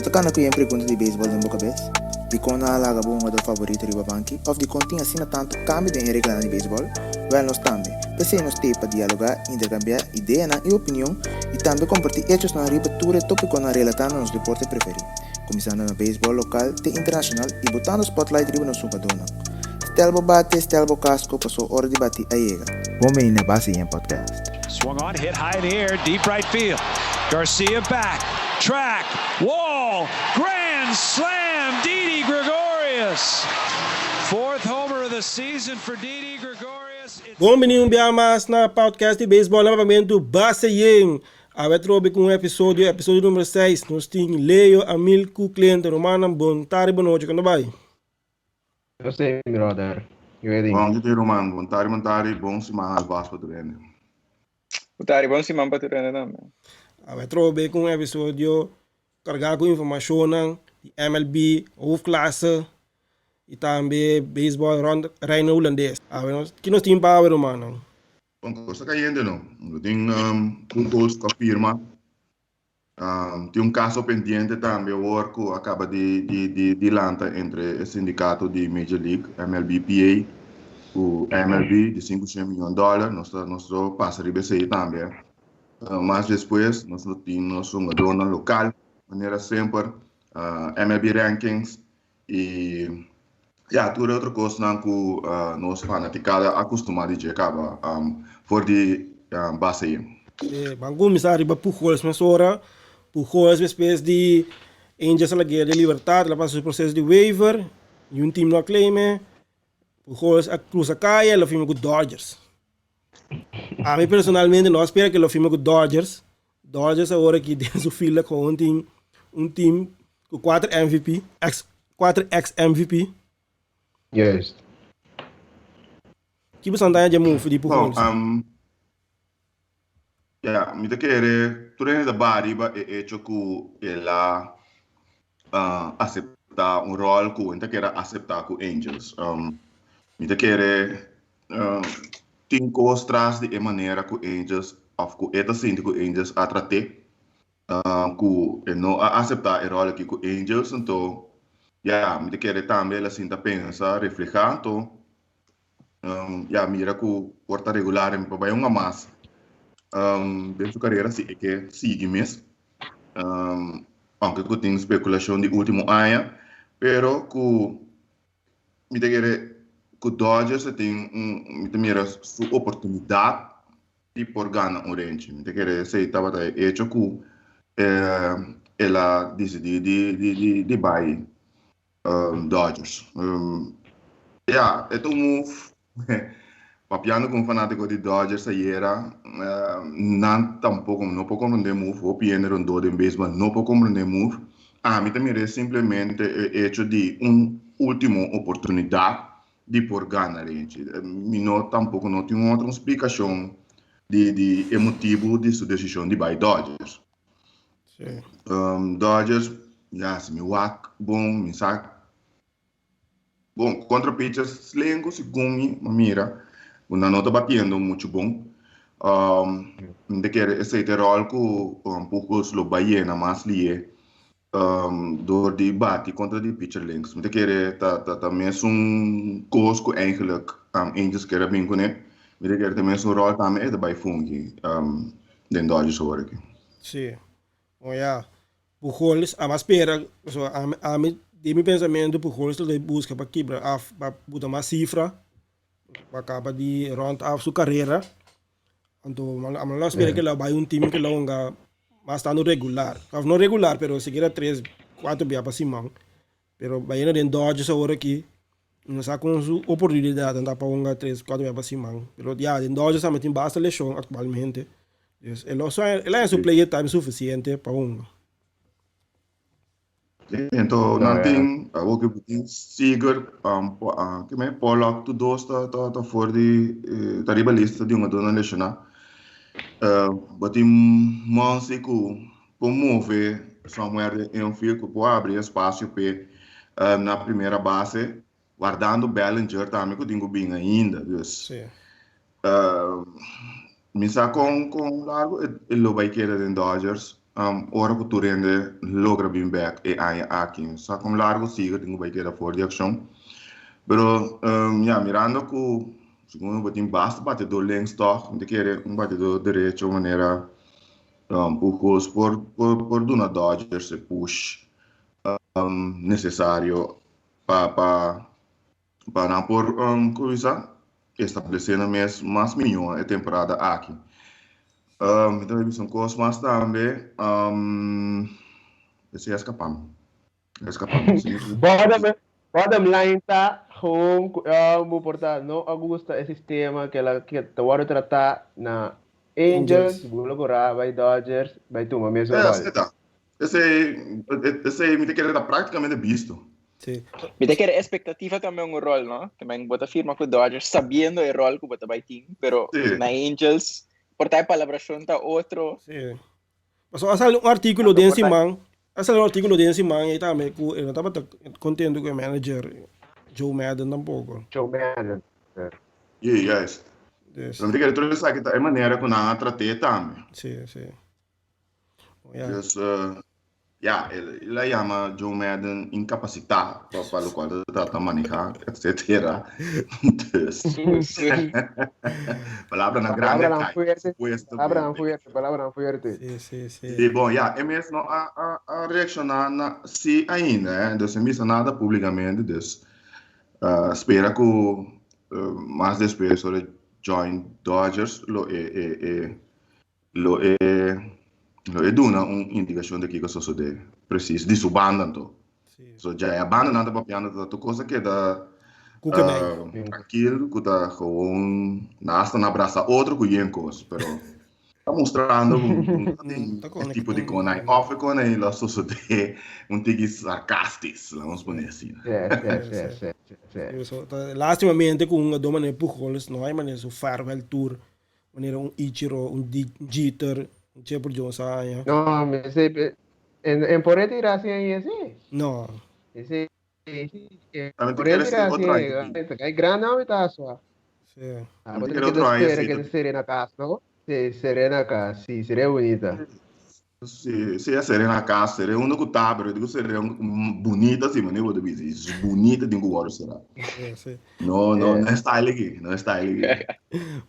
ta kana ku yen pregunta di beisbòl den bo kabes? Dikon nan a laga bo hungadó favorito riba banki? Òf dikon tin asina tantu kambio den e reglanan di beisbòl? Wèl, nos tambe. P'esei nos t'ei pa dialogá, interkambiá ideanan i opinion i tambe kompartí echosnan riba tur e tópikonan relatá na nos deporte preferí, kuminsando na beisbòl lokal te internashonal i botando spòtlait riba nos hungadónan. Stel bo bate, stel bo kasko, paso ora di bati a yega. Bon bini na Base Yen Podcast. Swung on, hit high in the air, deep right field. Garcia back, track, wall, grand slam, Didi Gregorius. Fourth homer of the season for Didi Gregorius. Bon bini un bia mas na podcast di beisbòl na Papiamentu Base Yen. Awe atrobe ku un episodio, episodio numero 6. Nos tin Leo, Amil ku Clinton. Rumannan, bon tardi, bon nochi, kon ta bai? Yo sé, mi brother. Yo e Bon dia, ruman. Bon tardi, bon tardi. Bon siman alvast pa tur hende. Bon tardi, bon siman pa tur hende tambe. Awe atrobe ku un episodio kargá ku informashonnan di MLB, hoofdklasse i tambe beisbòl rònt Reino Hulandes. Awe nos, ki nos tin pa awe rumannan? Bon, kos ta kayente no. Lo tin un kos ku a firma. Tin un kaso pendiente tambe awor ku a kaba di di di lanta entre e sindikato di Major League, MLBPA, ku MLB di sinku shen miyon dòler. Nos ta nos lo pasa riba esei tambe. Mas despues nos lo tin nos hungadónan lokal manera semper, MLB rankings i ya tur e otro kosnan ku nos fanatikada a kustumá di dje kaba for di base ei. Ban kuminsá riba Pujols mesora. Pujols despues di Angels a lag'é den libertad, el a pasa su proseso di waiver, niun team no a claim e. Pujols a krusa kaya, el a firma ku Dodgers. Ami personalmente no a spera ku el a firma ku Dodgers. Dodgers awor aki den su fila gewoon tin un team ku kuater MVP, ex, kuater ex MVP. Juist. Ki bo santa dje move di No, Pujols? ya, mi ta kere tur hende ta baha riba e echo ku el a aseptá un ròl ku e ta kere aseptá ku Angels. Mi ta kere Tin kos tras di e manera ku Angels òf ku e ta sinti ku Angels a trat'é, ku e no a aseptá e ròl aki ku Angels, anto ya, mi ta kere tambe el a sinta pensa, reflehá, anto ya mira ku por ta regular e pa bai un mas den su karera si e ke sigui mes, ounke ku tin spekulashon di último aña, pero ku. Mi ta kere ku Dodgers a tin un, mi ta mira su oportunidat di por gana un renchi. Mi ta kere esei tabata e echo ku el a disidí di di bai Dodgers. Ya, e ta un move, papiando ku un fanátiko di Dodgers ayera, nan tampoko no por komprendé e move, hopi hende rondó den beisbòl no por komprendé e move. Ami ta mir'é simplemente e echo di un ultimo oportunidat di por gana renchi. Mi no tampoko no tin un otro splikashon di di e motibu di su desishon di bai Dodgers. Dodgers, ya, si mi wak bon mi sa Bon, kontra pitchers slengu segun mi a mira ku nan no ta batiendo muchu bon. Mi ta kere esei ta e ròl ku Pujols lo bai yena mas lié dor di bati kontra di pitcher links. Mi ta kere ta ta mesun kos ku eigenlik Angels kier a bin kuné. Mi ta kere ta mesun ròl tambe e ta bai fungi den Dodgers awor aki. Sí. Bon ya, Pujols a mas spera, pasobra ami, ami den mi pensamentu Pujols ta buska pa kibra af, pa buta mas sifra, pa kaba di rond af su karera. Anto ami lo spera ke lo bai un team ke lo hunga mas tantu regular, of no regular pero sikiera tres, kuater bia pa siman. Pero bayendo den Dodgers awor aki, no sa kon su oportunidat ta pa hunga tres, kuater bia pa siman. Pero ya, den Dodgers tambe tin basta leshon aktualmente. Dus e lo el a haña su player time sufisiente pa hunga. Sí, enton nan tin, awor ku tin Seager, ke men, Pollock, tur dos ta ta ta for di ta riba lista di hungadónan leshoná. Bo tin Muncy ku por move somewhere den infield ku por abri espacio p'e na primera base, wardando Bellinger tambe ku tin ku bin ainda. Dus mi sa kon kon largo e lo bai keda den Dodgers. ora ku tur hende logra bin bek e aña aki. Sa kon largu Seager tin ku bai keda for di akshon. Pero ya, mirando ku segun bo tin basta batedó links tòg, mi ta kere un batedó derecho manera Pujols por por duna Dodgers e push nesesario pa pa pa nan por kuminsá establesé nan mes mas mihó e temporada aki. Mi ta bisa un kos mas tambe, esei a skapa mi, a skapa mi. Bottom, bottom line ta gewoon ku e hòmber por ta no a gusta e sistema ke la ke ta wòrdu tratá na Angels, bo lo kora bai Dodgers bai tuma mesun ròl. Esei, esei mi ta kere ta práktikamente bisto. Sí. Mi ta kere expectativa tambe un rol, no? Ke men bo ta firma ku Dodgers sabiendo e rol ku bo ta bai tin, pero Sí. na Angels por ta e palabrashon ta otro. Sí. Pasobra a sali un artíkulo Anto den por ta siman, a sali un artíkulo den siman ei tambe ku e no tabata kontento ku e manager Joe Maddon tampoko. Joe Maddon. Sí, juist. Dus, Pero mi ta kere tur esaki ta e manera ku nan a trat'é tambe. sí, sí. Ja. Dus, ja, el a yama Joe Maddon incapacitá pa pa locual ta trata maneha, etcetera. Dus, palabranan grandi a Palabranan kai, fuerte, supuestamente. palabranan fuerte, palabranan fuerte. Sí, sí, sí. Sí, bon, ja, e mes no a, a, a reacciona na sí ainda, eh. Dus e bisa nada publicamente, dus spera cu mas despues ora e join Dodgers lo e, e, e Lo e lo e duna un indikashon di kiko sosodé presis di su banda anto. So dja e banda nan ta papiando ta tur kos a keda Ku ke bai. trankil ku ta gewoon nan hasta nan brasa otro ku yen kos pero ta mustrando ku no ta tin e tipo di konai òf e konai lo a sosodé un tiki sarkastis lanos pone asina. Lastimamente ku un hungadó manera Pujols no hay manera su farewell tour Manera un Ichiro, un Jeter, un Chipper Jones a haña. No, mi esei, en, en por e tira así ahí así. No. Esei, sí, en También te por e quieres tira así otro ahí, año. Hay gran nome ta sua. Sí. Ah, bo También te ta quiero keda otro año espera así. que te serena casa, no? Sí, serena casa, sí, sería bonita. Sí, sí, serena casa, serena uno ku ta, pero digo serena un bonita, sí, manera bo ta bisa, es bonita tin ku wòrdu será. Sí, sí. No, no, Eh. no es style aki, no es style aki.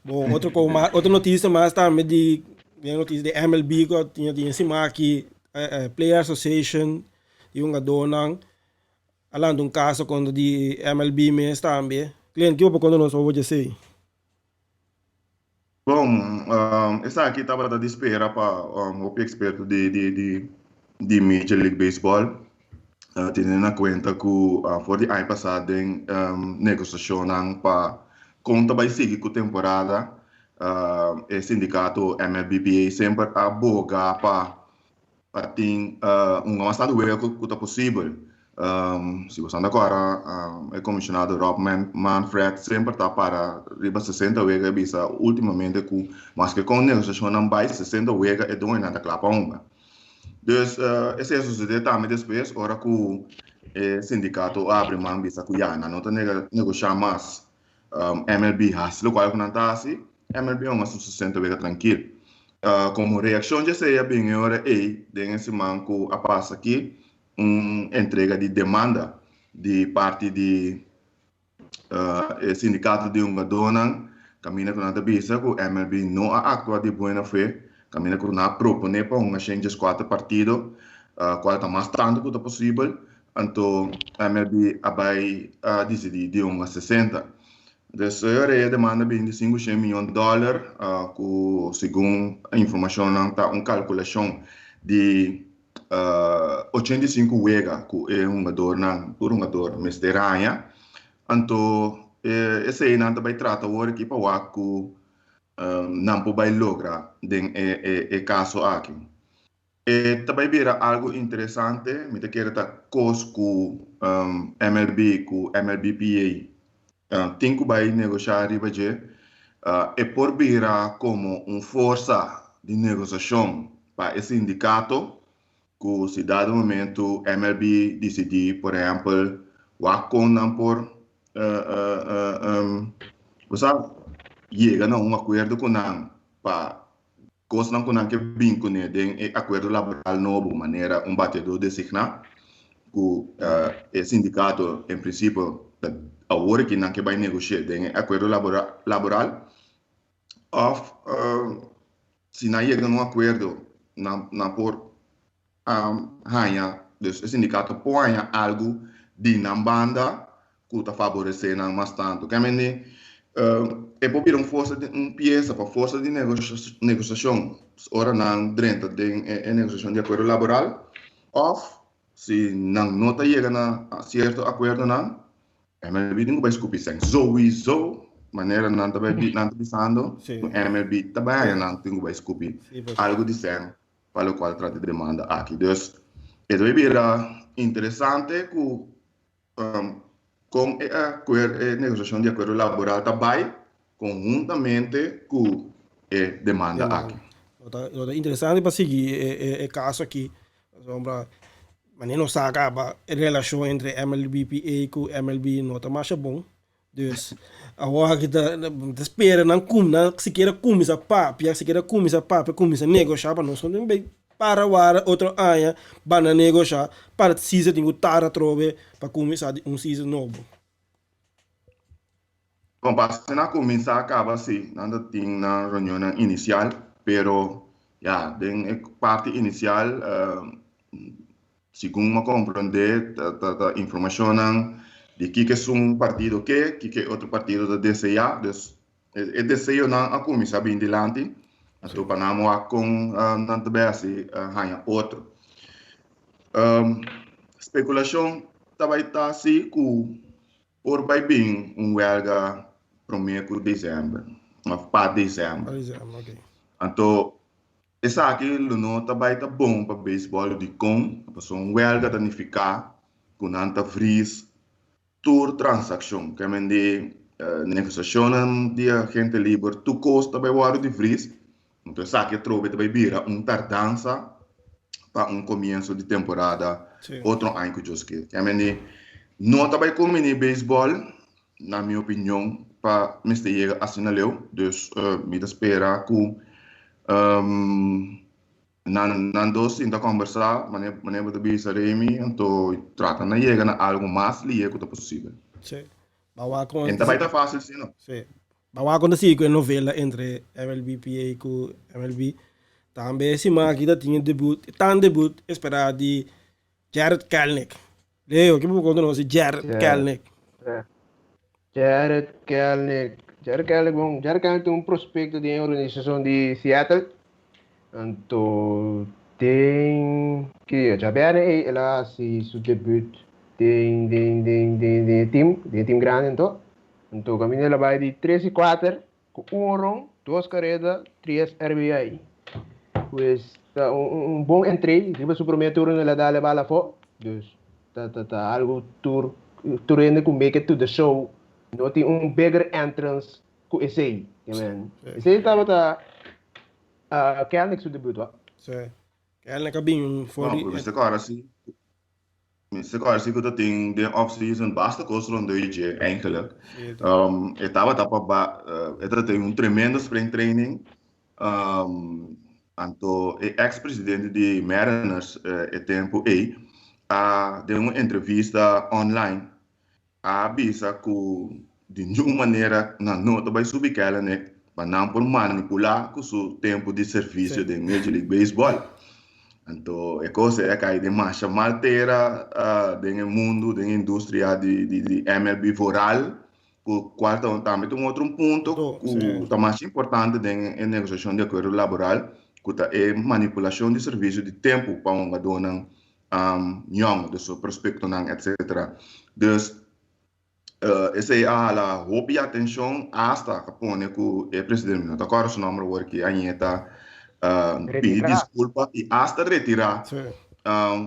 Bon, otro ko mas, otro noticia mas tambe di, di noticia di MLB ku tinha tinha siman aki, eh, eh, Player Association di hungadónan a lanta un kaso kontra di MLB mes tambe. Clint, kiko bo por konta nos over di esei? Bon, esaki tabata di spera pa hopi eksperto di di Major League Baseball, teniendo na kuenta ku for di aña pasá den negosiashonnan pa kon ta bai sigui ku temporada, e sindikato MLBPA semper a boga pa Pa tin un mas tantu wega ku ta posibel. Si bo sta kòrda e komisionado Rob Manfred semper ta para riba sesenta wega e bisa ultimamente ku maske kon negosiashonnan bai sesenta wega e doñonan ta kla pa hunga. Dus esei a sosodé tambe despues ora ku e sindikato a abri man bisa ku ya nan no ta negoshá mas. MLB hasi lokual ku nan ta hasi, MLB a hunga su sesenta wega trankil. Komo reakshon dje esei a bin e ora ei den e siman ku a pasa aki un entrega di demanda di parti di e sindikato di hungadónan kaminda ku nan ta bisa ku MLB no a aktua di buena fe kaminda ku nan a proponé pa hunga shen djeskuater partido kual ta mas tantu ku ta posibel Anto MLB a bai a disidí di un a sesenta. Dus e ora ei a demanda binti sinku shen miyon dòler ku segun informashonnan ta un kalkulashon di 85 wega ku e hungadornan, tur hungador mester haña. Anto esei nan ta bai trata awor aki pa wak ku nan por bai logra den e kaso aki. E ta bai bira algo interesante, mi ta kere ta kos ku MLB ku MLBPA tin ku bai negoshá riba dje. E por bira komo un forsa di negosiashon pa e sindikato ku si dado momento MLB disidí por ehèmpel wak kon nan por bo sa yega na un akuerdo ku nan pa. Kosnan ku nan ke bin kuné den e akuerdo laboral nobo manera un bateadó designá ku e sindikato en prinsipio ta awor aki nan ke bai negoshé den e akuerdo laboral òf si nan yega na un akuerdo nan por haña, dus e sindikato por haña algu di nan banda ku ta faboresé nan mas tantu. Ke mende e por bira un forsa di un piesa pa forsa di negosiashon ora nan drenta den e negosiashon di akuerdo laboral òf si nan no ta yega na sierto akuerdonan MLB tin ku bai skupi sèn. Souiso manera nan ta bai nan ta bisando ku MLB ta bai haña nan tin ku bai skupi algu di sèn pa lokual trata di demanda aki. Dus e ta bai bira interesante ku Kon e e negosiashon di akuerdo laboral ta bai konhuntamente ku e demanda aki? Lo ta lo ta interesante pa sigui e e kaso aki pasobra manera nos sa kaba e relashon entre MLBPA ku MLB no ta masha bon. Dus awor aki ta ta spera nan kum nan sikiera kuminsá papia sikiera kuminsá papia kuminsá negoshá pa nos no tin bay para wara otro aña banda negoshá para season tin ku tarda atrobe pa kuminsá di un season nobo. Bon pa asina kuminsá kaba si nan ta tin nan reunionnan inisial pero ya den e parti inisial Segun m'a komprondé ta ta informashonnan di kiko esun partido ke, kiko e otro partido ta deseá. Dus e deseonan a kuminsá bin dilanti, anto pa nan wak kon nan ta bai hasi haña otro. Spekulashon ta bai ta si ku por bai bin un wèlga promé ku desèmber òf pa desèmber. Anto Esaki lo no ta bai ta bon pa beisbòl dikon? Pasobra un wèlga ta nifiká ku nan ta vries tur transakshon. Ke men di negosiashonnan di agente liber, tur kos ta bai wòrdu di vries. Anto esaki atrobe ta bai bira un tardansa pa un komienso di temporada otro aña ku Dios ke. Ke men di no ta bai kumbiní beisbòl Na mi opinion pa mester yega asina leu, dus mi ta spera ku nan nan dos sinta kombersá manera manera bo ta bisa Remy, anto trata na yega na algu mas lihe ku ta posibel. Sí. Bawa kon. En ta bai ta fásil sí no. Sí. Bawa kon ta sigui ku e novela entre MLBPA ku MLB. Tambe e siman aki ta tin e debut, e tan debut esperá di Jarred Kelenic. Leo, ki bo por konta nos di Jarred Kelenic? Jarred Kelenic. Jarred Kelenic, bon, Jarred Kelenic ta un prospecto den e organisacion di Seattle. Anto den ki djabièrnè ei el a hasi su debut den den den den den e team, den e team grandi anto. Anto kaminda el a bai di tres i kuater Ku un oron, dos kareda, tres RBI. Pues ta un bon entrei. Riba su promé turno el a dal e bala afó. Dus ta ta ta algu tur tur hende ku make it to the show no tin un bigger entrance ku esei. Ke men esei tabata Kelnick su debut wa. Sí. Kelnick a bin for di. No, pero mester kòrda si Mester kòrda si ku ta tin den off season basta kos rondó di dje eigenlijk. E tabata pa ba e ta tin un tremendo spring training. Anto e ex presidente di Mariners e tempu ei a den un entrevista online a bisa ku di niun manera nan no ta bai subi Kelenic pa nan por manipulá ku su tempu di servisio den Major League Baseball. Anto e kos ei a kai den masha mal tera den e mundu, den e industria di di MLB vooral, ku kual ta tambe ta un otro punto ku ta masha importante den e negosiashon di akuerdo laboral, ku ta e manipulashon di servisio di tempu pa hungadónan yong, dus su prospectonan etcetera. Dus esey a hala hopi atencion hasta a pone cu e presidente, mi no ta acorda su nomber awor aki, Añeta pidi disculpa y hasta retira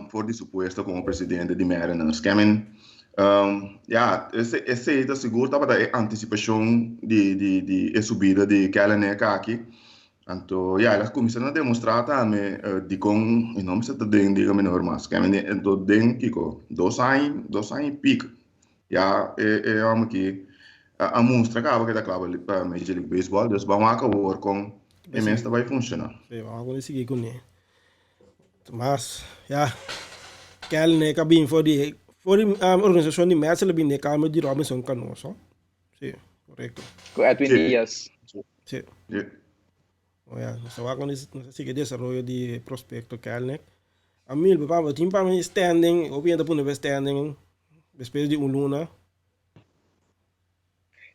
for di su puesto como presidente di Mariners. Kemen, ya, esey ta sigur tabata e anticipacion di e subida di Kelenic aki. Anto ya, el a kuminsá na demostrá tambe dikon e no mester ta den Liga Menor mas. Kèmen anto den kiko? Dos aña, dos aña i piko. Ya e e hòmber aki a mustra kaba ku e ta kla pa Major League Baseball. Dus ban wak awor kon E mes ta bai funciona. Sí, vamos a sigui kuné. Mas, ja, Kelnek a bin for di, for di um, organisacion di Mets, el a bin den cambio di Robinson Cano, so? Sí, correcto. Ku Edwin Sí. Diaz. Sí. Sí. Oh, ja, nos ta wak nos ta sigui desaroyo di prospecto Kelnek. Amil, papá, bo tin pa mi standing, hopi hende ta pone bo standing despues di un luna.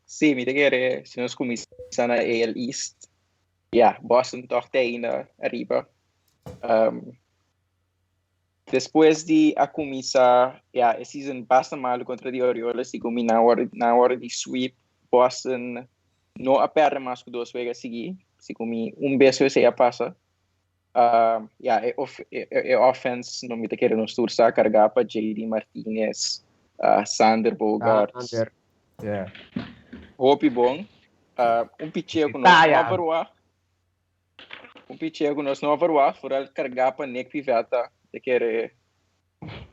Sí, mi ta kere si nos kuminsá na AL East, ya, Boston tòg ta ainda ariba. Um, despues di a kuminsá, ya, e season basta malu kontra di Orioles, i ku mi nan wòrdu nan wòrdu di sweep, Boston no a pèrdè mas ku dos wega sigui, si ku mi un bes esei a pasa. Uh, ya, e, of, e, e offense no mi ta kere nos tur sa kargá pa JD Martinez, uh, Sander Bogaerts. Sander. Yeah. Hopi bon. Uh, un picheo ku nos Taya. no verwacht. Un picheo ku nos no verwacht, vooral kargá pa Nick Pivetta. Ta kere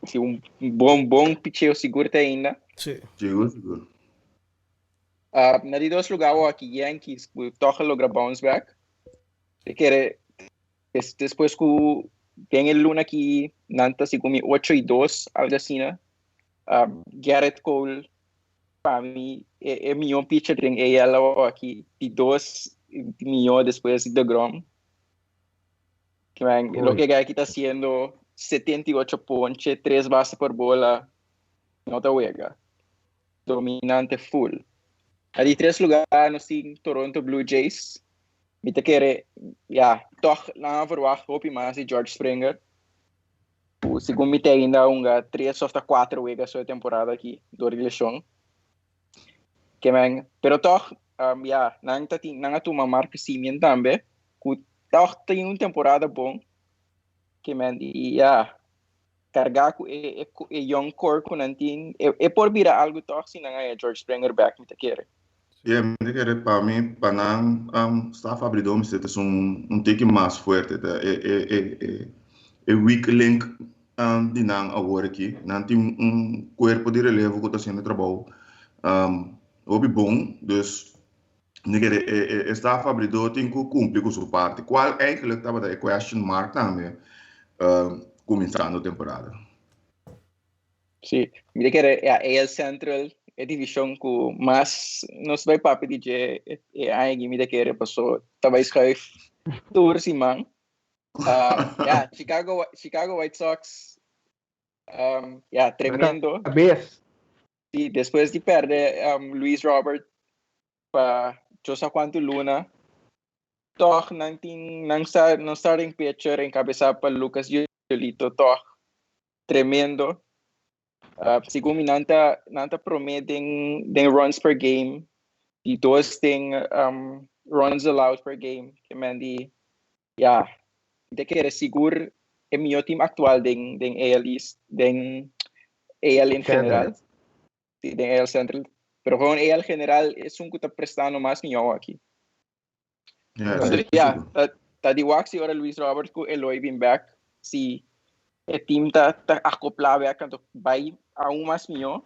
si un bon bon picheo sigur te ainda. Sí. Sigur, sigur. Uh, na di dos lugar aki Yankees ku toch a logra bounce back. Te kere des, despues ku den e luna ki nan ta segun mi 8 y 2 algo asina. Um, Gerrit Cole pa mi e, e mihó pitcher den AL aki di dos mihó despues di deGrom. Que man, lo que aki ta haciendo 78 ponche, 3 base por bola, no ta wega. Dominante full. Na di tres lugar nos tin Toronto Blue Jays. Mi ta kere, ja, toch nan a verwacht hopi mas di George Springer. Ku segun mi te ainda hunga tres of ta cuatro wega so e temporada aki door di lesion. Ke men, pero toch, um, ja, nan ta tin, nan a tuma Marcus Semien tambe, ku toch tin un temporada bon. Ke men, i ja, carga cu e, e, e young core cu nan tin, e, e por bira algo toch si nan haya George Springer back, mi ta kere. Yeah, mi ta kere pa mi, pa nan um, staf abridor mester ta un, un tiki mas fuerte. Ta e, e, e, e, e weak link um, di nan awor aki. Nan tin un cuerpo di relevo cu ta haciendo trabou um, hopi bon, dus mi ta kere e, e, e staf abridor tin cu cumpli cu su parti, cual eigenlijk tabata e question mark tambe um, cuminsando temporada. Sí, mi ta kere ja, AL Central e divishon ku mas nos bai papia di dje e, e aña aki mi ta kere paso ta bai schuif tur siman. Uh, ja, Chicago, Chicago White Sox um, ja, tremendo. Cabez. Sí, despues di perde um, Luis Robert pa yo sa cuanto luna, toch nan tin nan star, nan starting pitcher encabezado pa Lucas Giolito, toch tremendo. Uh, segun mi nan ta nan ta prome den den runs per game di dos den um, runs allowed per game. Ke men di ja, de kere sigur e mihó team actual den den AL East, den AL en general. Sí, den AL Central. Pero gewoon AL general es un ku ta prestando mas mihó aki. Ja, Anto, zeker, ja, zeker. ta, ta di wak si ora Luis Robert ku Eloy bin back, si e team ta, ta acoplá back, anto bai aún mas mihó.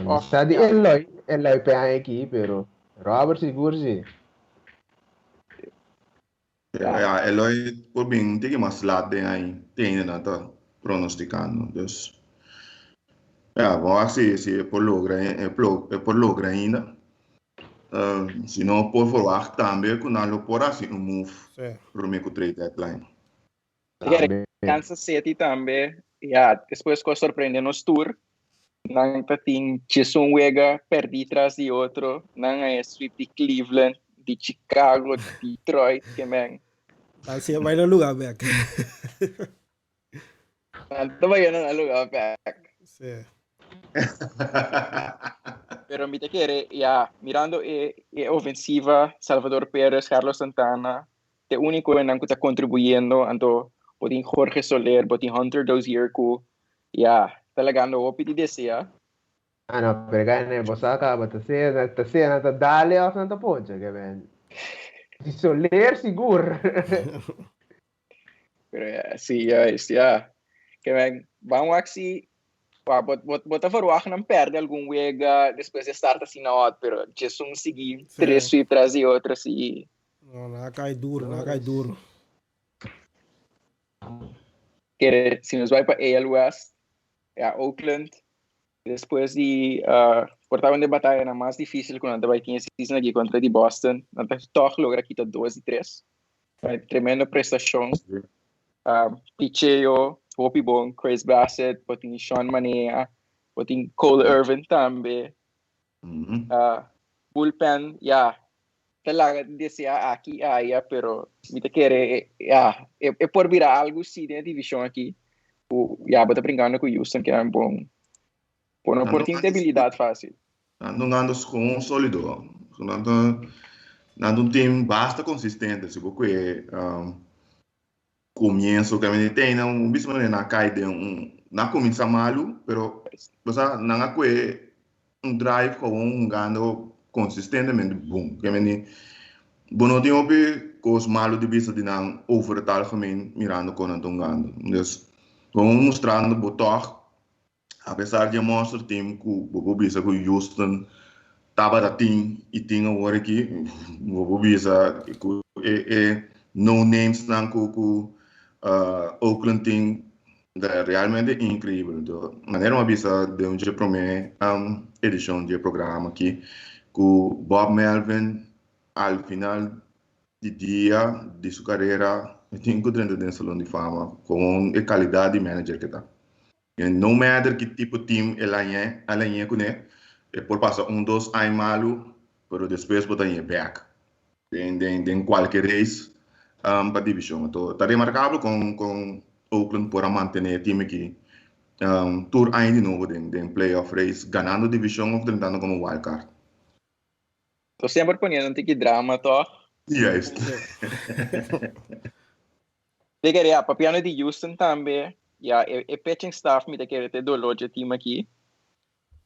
No sa di Eloy, Eloy pe aña aki, pero Robert sigur si. Ja, Eloy por bin tiki mas laat den aña, tende nan ta pronosticando. Dus, ja, bon wak si, si e por logra, e por logra ainda. Si no por verwacht tambe ku nan lo por hasi un move prome ku trade deadline. Tambe. Kansas City tambe, ja, despues ku a sorprende nos tur, nan ta tin djesun wega perdí tras di otro, nan a e sweep di Cleveland, di Chicago, Detroit, ke men. Nan si a bai nan lugar bek. Nan ta bai nan lugar bek. Sí. Pero mi ta kere, ja, mirando e, e ofensiva, Salvador Perez, Carlos Santana, te único nan ku ta kontribuyendo, anto bo tin Jorge Soler, bo tin Hunter Dozier ku, ja, ta lagando hopi di desea. Ah no, pero gane, bo sa kaba, ta sea, ta sea nan ta dale of nan ta poncha, ke men. Di Soler sigur. Pero ja, sí, juist, ja. Ke men, ban wak si, wa, bo, bo, bo ta verwacht nan perde algun wega despues de start asina hot, pero djes un sigui tres sweep tras di otro, sí. No, nan a kai duro, nan a kai duro. Kere, si nos bai pa AL West, ja, Oakland, despues di uh, por ta un de batayanan mas difícil ku nan ta bai tin e season aki kontra di Boston, nan ta tòg logra kita dos di tres. Tremendo prestashon. Uh, picheo, hopi bon, Chris Bassett, bo tin Sean Manea, bo tin Cole Irvin tambe. Uh, bullpen, ja, ta laga desea aki aya, pero mi ta kere, ja, e, e por bira algo si den e divishon aki. Ku, ja, bo ta brincando ku Houston, ke un bon, bo no por tin debilidad fácil. Nan ta hungando gewoon sólido. Nan ta, nan ta un team basta consistente. Si bo kue um, comienzo que men tem nan un bisma nan kai den un nan comienza malu, pero bo sa nan a kue un drive gewoon hungando consistentemente bon. Ke men bo no tin hopi kos malu di bisa di nan over het algemeen mirando kon nan ta hungando. Dus gewoon mostrando bo tòg Apesar di e monster team ku bo por bisa ku Houston tabata tin i tin awor aki, bo por bisa ku e e no names nan ku ku Oakland tin ta realmente increibel. Anto manera mi a bisa den un dje prome edishon di e programa aki ku Bob Melvin al final di dia di su karera e tin ku drenta den Salon di Fama kon e kalidat di manager ke ta. No matter ki tipo team el a ñe, el a ñe kuné, e por pasa un dos aña malu, pero despues bo ta ñe bek den den den kualke race pa divishon. Anto ta remarkabel kon kon Oakland por a mantené e team aki tur aña di nobo den den playoff race, ganando divishon òf drentando komo wild card. To semper poniendo un tiki drama tòg? Juist. Te kere ya, papiando di Houston tambe, ya e, e pitching staff mi ta kere te dolor dje team aki.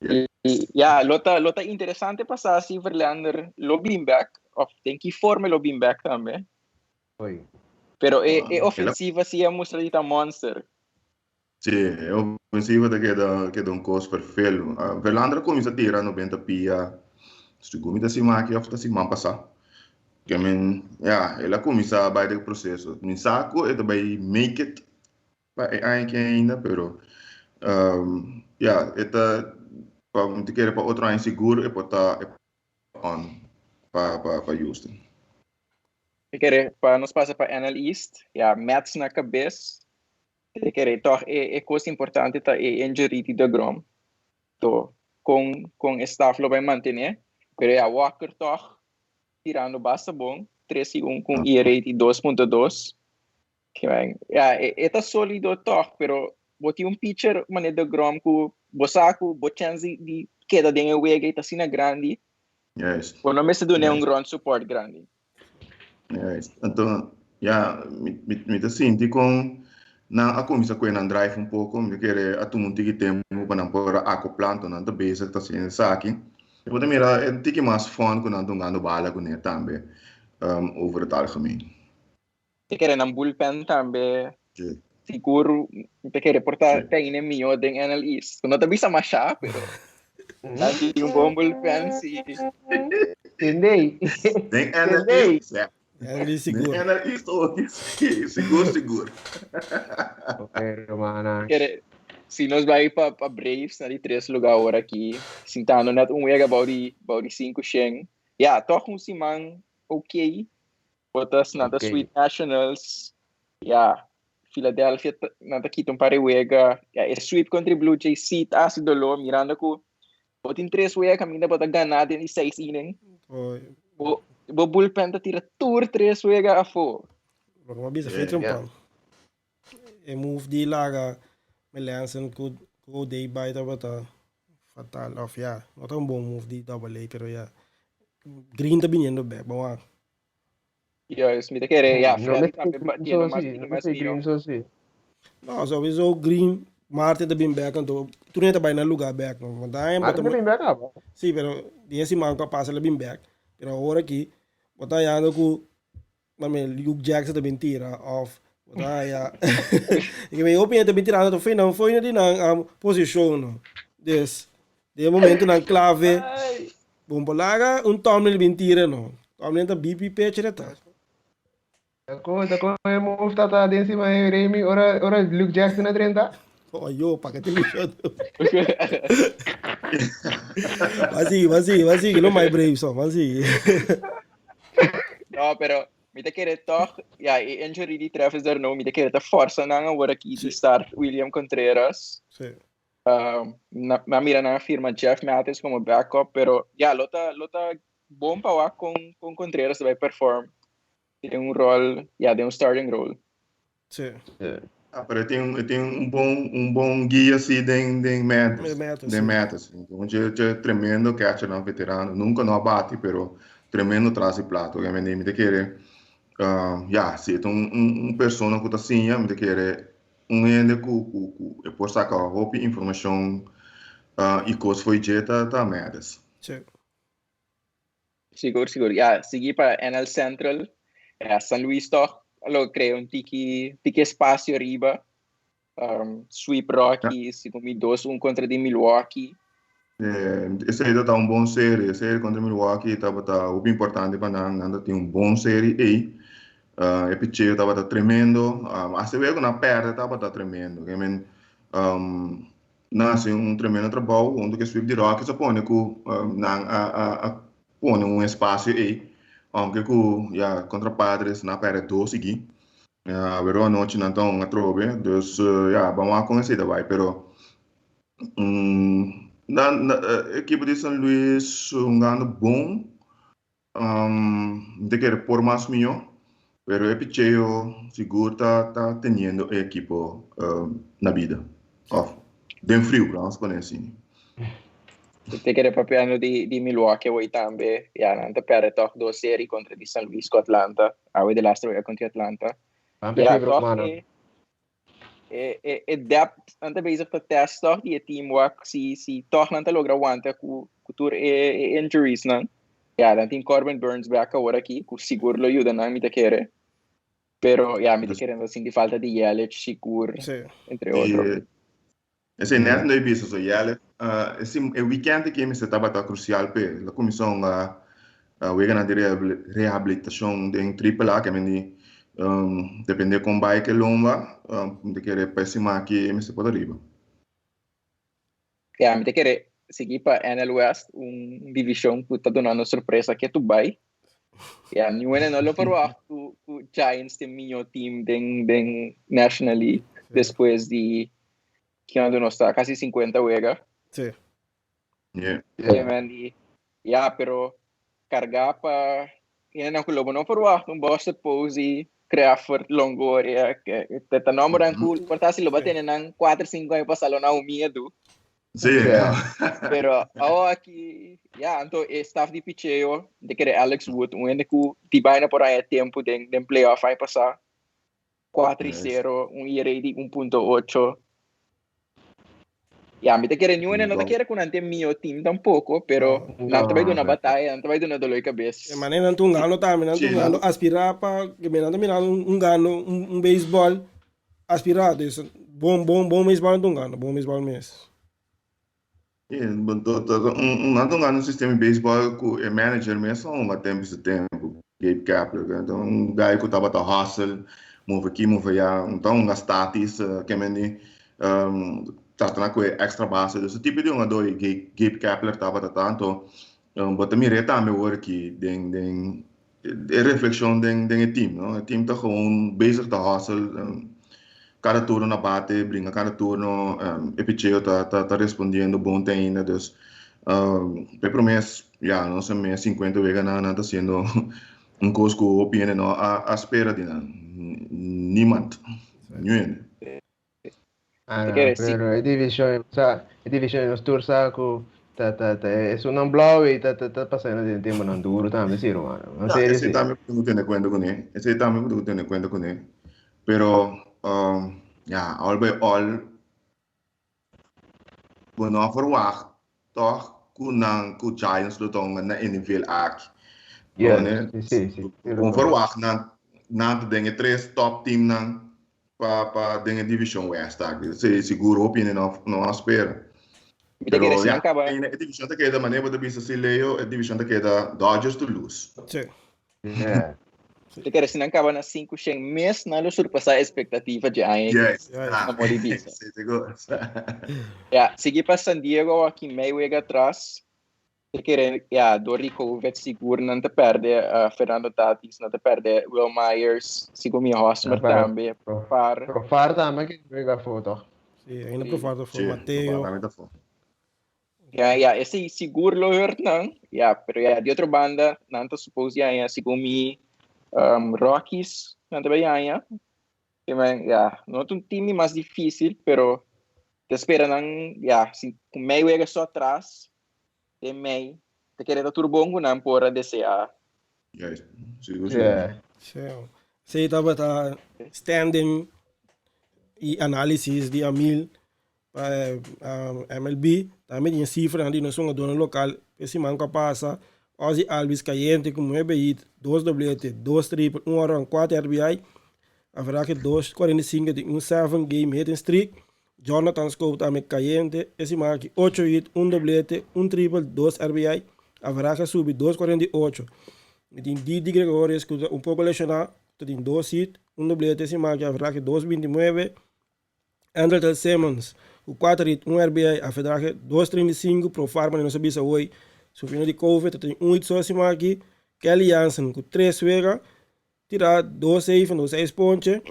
I, ya, lo ta, lo ta interesante pa sa si Verlander lo bin back, of den ki forma lo bin back tambe. Oi. Pero e, e ofensiva si a mustra di ta monster. Sí, e ofensiva ta keda, keda un kos ferfelu. Uh, Verlander a kuminsá tira 90 pia, segun mi ta siman aki òf ta siman pasá. Ke men, ya, el a kuminsá bai den proseso. Mi sa ku e ta bai make it pa e aña aki ainda, pero um, ya, e ta, pa, mi ta kere pa otro aña sigur e por ta on pa, pa, pa Houston. Mi kere pa nos pasa pa NL East, ya, Mets na kabes, Te kere tòg e e kos importante ta e injury di deGrom. To kon kon e staf lo bai mantené. Pero ya Walker tòg tirando basta bon, tres i un ku un ERA di 2.2. Ya e e ta solido tòg, pero bo tin un pitcher manera deGrom ku bo sa ku bo chèns di di keda den e wega ei ta asina grandi. Juist. Bo no mester dun'é un run support grandi. Juist. Anto, ya, mi, mi, mi ta sinti kon nan a kuminsá kue nan drive un poko. Mi ta kere a tuma un tiki tempu pa nan por a akopla, anto nan ta bezig ta hasiendo esaki. I bo ta mira e tiki mas fun ku nan ta hungando bala kuné tambe, um, over het algemeen. Ta kere nan bullpen tambe Sí. sigur mi ta kere por ta ta ine mihó den NL East. No ta bisa mashá, pero nan tin un bon bullpen sí. Tendei. Den NL Tendei. East, ja. NL East Den sigur. NL East ook, sí, sigur, sigur. Pero, mana. Kere, si nos bai pa, pa Braves na di tres lugar ora aki, sintando net un wega bou di, bou di sinku shen. Ja, toch un siman oké, Botas nan ta Ok. Sweet Nationals. Ja, Philadelphia ta- nan ta kita un par de wega. Ja, e sweep contra e Blue Jays sí ta hasi dolor mirando ku bo tin tres wega kaminda bo ta gana den di seis inning. Oi, Bo, bo bullpen ta tira tur tres wega afó. Loke mi a bisa Yeah. fecha un Yeah. pan. E move di laga Melanson ku ku O'Day bai tabata fatal. Of ja, no ta un bon move di Double A, pero ja. Green ta biniendo bek, bo wak. Juist, mi ta kere, ja, No Freddy mester tambe Green tiene so mas, si, tiene no mas mester mihó. Green so si. No, sowieso Green, Marte ta bin bek, anto tur hende ta bai na lugar bek. No, want daai Marte bota ta bin bek aba. Sí, pero di e siman ku a pasa el a bin bek. Pero awor aki, bo ta hayando ku mami Luke Jackson ta bin tira of bo ta haya i mi hopi hende ta bin tirando ta fo'i nan fo'i di nan um, posishon no. Dus, den e momentonan klave, Ai. bon por laga un Tomlin bin tira no. Tomlin ta BP pitcher e ta. Ta kon e move tata den sima e Remy ora ora Luke Jackson a drenta? Oh yo, pa ke te lucha. Va sigui, va sigui, va sigui, lo mai brave so, va sigui. No, pero mi ta kere toch, ja, e injury di Travis d'Arnaud, mi ta kere ta forsa nan awor aki di start William Contreras. Sí. Na, na mira nan a firma Jeff Mathis como backup, pero ja, lo ta, lo ta bon pa wak con, con Contreras ta bai perform den un rol, ja, den un starting role. Sí. Ah, pero e tin, e tin un bon, un bon guia sí den, den Mathis. Den Mathis, Den sí. Mathis. Un dje, dje tremendo catcher nan veterano. Nunca no a bati, pero tremendo tras di plato. Obviamente, mi ta kere, ah, ja, si e ta un, un, un persona ku ta siña, mi ta kere un hende ku, ku, ku e por saka hopi informashon, ah, i kos fo'i dje ta, ta Mathis. Sí. Sigur, sigur. Ja, sigui pa NL Central. Ja, San Luis toch lo crea un tiki, tiki espacio riba. Um, sweep Rockies, ja. mi 2-1 contra di Milwaukee. Eh, esei ta un bon serie. E serie contra Milwaukee tabata hopi importante pa nan. Nan tin un bon serie ei. Uh, e picheo tabata tremendo. Um, hasta wego nan perde tabata tremendo. I mean, um, Nan a hasi un tremendo trabou huntu ku e sweep di Rockies a pone ku nan a a pone un espasio ei, ounke ku ya kontra Padres nan a pèrdè dos sigui. Awero anochi nan ta un atrobe, dus ya ban wak kon esei ta bai, pero nan ekipo di San Luis hungando bon. Mi ta kere por mas mihó, pero e picheo sigur ta ta teniendo e ekipo na bida òf den friu, laga nos pone asina. Mi ta kere papiando di di Milwaukee awor tambe, ya nan ta pèrdè tòg dos seri kontra di San Luis ku Atlanta, awe de laatste wega kontra Atlanta. Nan Ya picheo tòg mano. e e e e depth nan ta bezig ta test tòg di e team wak si si tòg nan ta logra wanta ku ku tur e e injuries nan. Ya nan tin Corbin Burnes bek awor aki ku sigur lo yuda nan mi ta kere. Pero ya mi ta kere nan ta sinti falta di Yelich sigur Sí. entre otro. E esei net no e bisa so Yelich uh, esi e weekend aki mester tabata crucial p'e. La cuminsa hunga uh, weganan di rehabilitacion den Triple A, ke men di um, depende kon bai ke lomba, um, mi ta kere pa e siman aki e mester por ta riba. Ya, mi ta kere sigui pa NL West, un division ku ta dunando sorpresa ke tu bai. Ya, niun hende no lo verwacht ku, ku Giants tin mihó team den, den National League despues di kiantu nos ta kasi 50 wega. Sí. Yeah. Yeah. Man, di, ya, pero carga pa hende ku lo bo no verwacht un Buster Posey, Crawford, Longoria, que te ta nombre cool, por ta si lo ba tene nan 4 5 aña pasá lo na un miedo. Sí. Yeah. Pero awor aki, ya, anto e staff di picheo, de kere Alex Wood, un hende ku di baina por aña tempo den den playoff aña pasá. 4 y 0, un ERA di 1.8. Ya, mi ta kere ni no ta kere ku nan ten mio team tampoco, pero nan ta bai duna batalla, nan ta bai duna dolor de cabeza. E manera nan ta un gano tambe, nan ta un gano aspira pa, ke nan ta mirando un gano, un baseball aspira, dus bon, bon, bon baseball nan ta un gano, bon baseball mes. Nan ta un gano un sistema di baseball ku e manager mes a hunga tempu su tempu, Gabe Kapler, ta un guy ku tabata hustle, move aki, move aya, no ta hunga statis, ke men di trata na ku e extra base, dus e tipo di hungador ei Gabe Kapler tabata ta, anto bo ta mir'é tambe awor aki den den e reflexion den den e team, no? E team ta gewoon bezig ta hustle, cada turno na bate, bringa cada turno, e picheo ta ta ta respondiendo bon te ainda, dus p'e prome ya nos a mes 50 wega nan nan ta haciendo un cos cu hopi hende no a a spera di nan, niemand, niun hende. Ah, no, pero e division, sa, e division nos tur sa ku ta ta ta esunnan blauw ei ta ta ta pasando den temponan duro tambe sí hermano. En Ja, serio esei sí. tambe bo tin ku tene kuenta kuné. Esei tambe bo tin ku tene kuenta kuné. Pero, um, ja, al by al, bo no a verwacht tòg ku nan ku Giants lo ta hunga na e nivel aki. Ja, Né? sí, sí, sí. Bo verwacht nan nan ta den e tres top teamnan pa pa den e division West aki. Esei sigur hopi hende no no a spera. Mi ta Pero kere si ja, nan kaba. e division ta keda, manera bo ta bisa si Leo, e division ta keda Dodgers to lose. Sí. Yeah. Te kere si nan kaba na 500 mes, nan lo surpasá expectativa dje aña aki. Yes. Na modi bisa. Sí, sigur. Ja, sigui pa San Diego aki mei wega atras. Te kere, ja, door di COVID sigur nan ta perde uh, Fernando Tatis, nan ta perde Wil Myers, sigur mi Hosmer Ja, tambe, Profar. Profar tambe ke wega afó toch? Sí, ainda Profar ta afó, Sí, Mateo. Profar tambe ta afó. Ja, ja, esei sigur lo hurt nan. Ja, pero ja, di otro banda, nan ta suppose di haña, segun mi, um, Rockies, nan ta bai haña. Ke men, ja, no ta un team di mas difícil, pero te spera nan, ja, si ku mei wega so atras, den mei, te kere ta tur bon ku nan por a deseá. Juist, sigur sigur. Yeah. Sí. Sí, tabata standing i análisis di Amil Pa MLB tambe tin e sifranan di nos hungadónan lokal e siman ku a pasa. Ozzie Albies kayente ku nuebe hit, dos doblete, dos triple, un horon, kuater RBI. Averahe dos 45 di un seven game hitting streak. Jonathan Schoop tambe kayente e siman aki ocho hit, un doblete, un triple, dos RBI. Averahe a subi dos 48. Mi tin Didi Gregorius ku ta un poko leshoná, ta tin dos hit, un doblete e siman aki, averahe dos 29. Andrelton Simmons ku kuater hit, un RBI, average dos 35, Profar manera nos a bisa hoy sufriendo di covid ta tin un hit so e siman aki, Kelly Jansen ku tres wega tira dos seis anto seis ponche,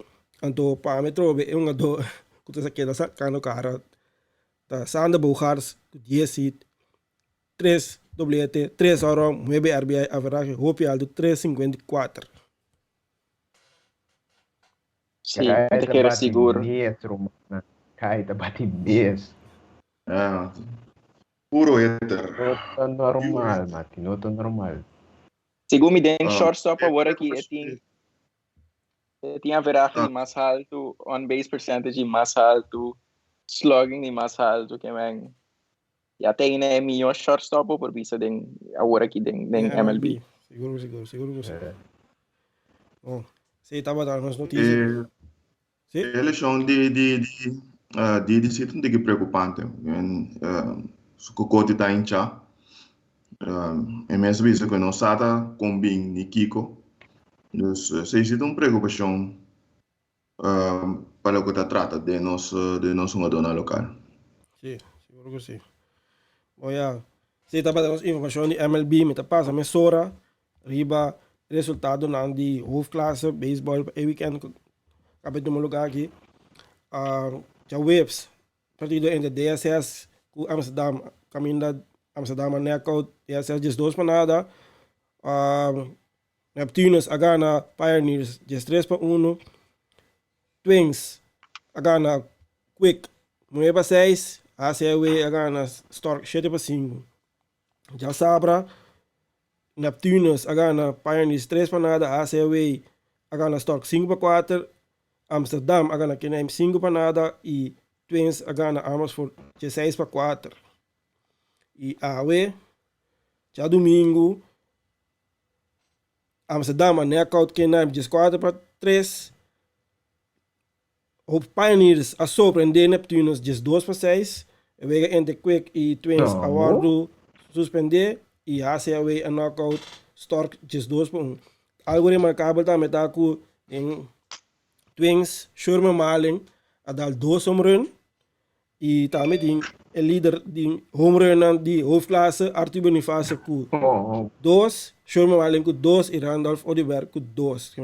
anto pa mi trobe e hungadó ku ta keda sakando kara ta Sander Bogaerts ku dies hit, tres doblete, tres horon, nuebe RBI, average hopi alto tres 54. Sí, mi ta kere sigur. Mes, rumannan. Kai ta bati mes. Ah, puro hitter. No ta normal, Mati. No ta normal. Segun mi den Ah, shortstop awor aki e tin e tin averahe Ah. di mas haltu, on base percentage di mas haltu, slugging di mas haltu ke men ya ta ene e mihó shortstop por bisa den awor aki den den MLB. Sigur, sigur, sigur ku si. Eh. Bon, sí, tabata nos noticia. E, Sí? e lesión di di di uh, di di sí ta un tiki preocupante. En, uh, su kokoti ta hinchá. Uh, e mes a bisa ku e no sa ta kon bin ni kiko. Dus uh, sí, sí ta un preocupacion uh, pa loke ta trata den nos den nos hungadónan lokal. Sí, seguro ku sí. Bon ya, sí tabata nos informashon di MLB, mi ta pasa mesora riba resultadonan di hoofdklasse baseball pa e weekend ku kaba tuma lugar aki. Uh, djaweps partido entre DSS ku Amsterdam kaminda Amsterdam a knockout DSS 12 pa nada. Uh, Neptunus a gana Pioneers 13 pa 1. Twins a gana Quick 9 pa 6. HCW a gana Stork 7 pa 5. Djasabra Neptunus a gana Pioneers 3 pa nada. HCW a gana Stork 5 pa 4. Amsterdam a gana Kenheim 5 pa nada y Twins a gana Amersfoort 16 pa 4. Y awe, djadumingu, Amsterdam a knockout Kenheim 14 pa 3. Hope Pioneers a sorprende Neptunus 12 pa 6. E wega entre Quick y Twins a No. wordo suspende y HCAW a knockout Stork 12 pa 1. Algo remarcabel tambe ta cu den Twins, Sherman Marlin a dal dos home run y tambe tin e lider di home runnan di hoofdklasse Arthur Bonifacio cu Oh, dos, Sherman Marlin cu dos y Randolph Oduber cu dos.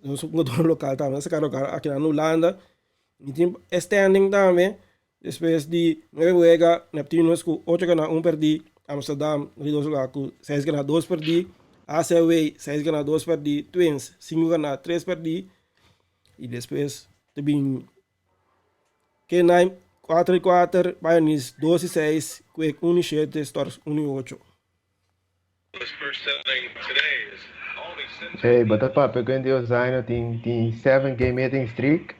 Nos jugador local tambe, saca local aki na Hulanda. Y tin standing tambe, despues di nueve wega, Neptunus cu ocho gana, un perdi, Amsterdam di dos lugar cu seis gana, dos perdi, ACW seis gana, dos perdi, Twins cinco gana, tres perdi, y despues te bin K9 cuatro y cuatro, Pioneers dos y seis, Quick uno y siete, Storks uno y ocho. Hey, bata papia ku Andy Ozano tin tin seven game hitting streak.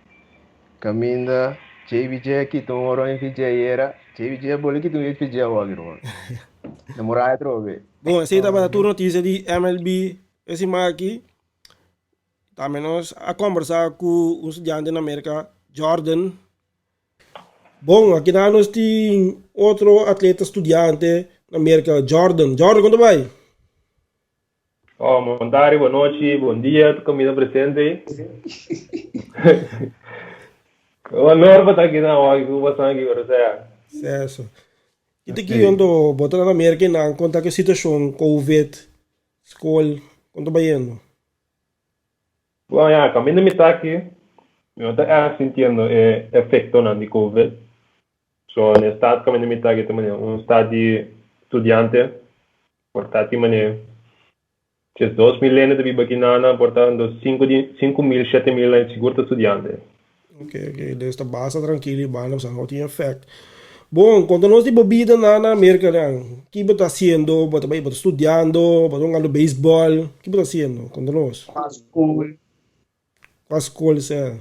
Caminda JBJ kita un oro en VJ era. JBJ boli kita un VJ awor, irmão. Namorada trobe. Bon, esei tabata tur noticia di MLB e siman aki. Tambe nos a kombersá ku un studiante na Merka, Jordan. Bon, aki nan nos tin otro atleta studiante na Merka, Jordan. Jordan, kon ta bai? Oh, Montari, bon nochi, bon dia, tu camina presente. Honor pa ta aki na hoy, ku pasan aki, pero sea. Seso. I te ki ondo bo ta na Amerika i nan konta ku situashon COVID, skol, kon ta bayendo? Bon ya, kaminda mi ta aki, mi no ta ègt sintiendo e efektonan di COVID. So, na e stad kaminda mi ta aki ta manera un stad di studiante. Por ta tin manera 12.000 hende ta biba aki nana, por ta ando sinku di 5.000, 7.000 nan sigur ta studiante. Ok, ok, dus ta basta trankil i banda pasobra no tin efect. Bon, konta nos di bo bida na na Merka nan. Ki bo ta hasiendo? Bo ta bai, bo ta studiando, bo ta hungando beisbòl, ki bo ta hasiendo? Konta nos. Kua skol? Kua skol sea?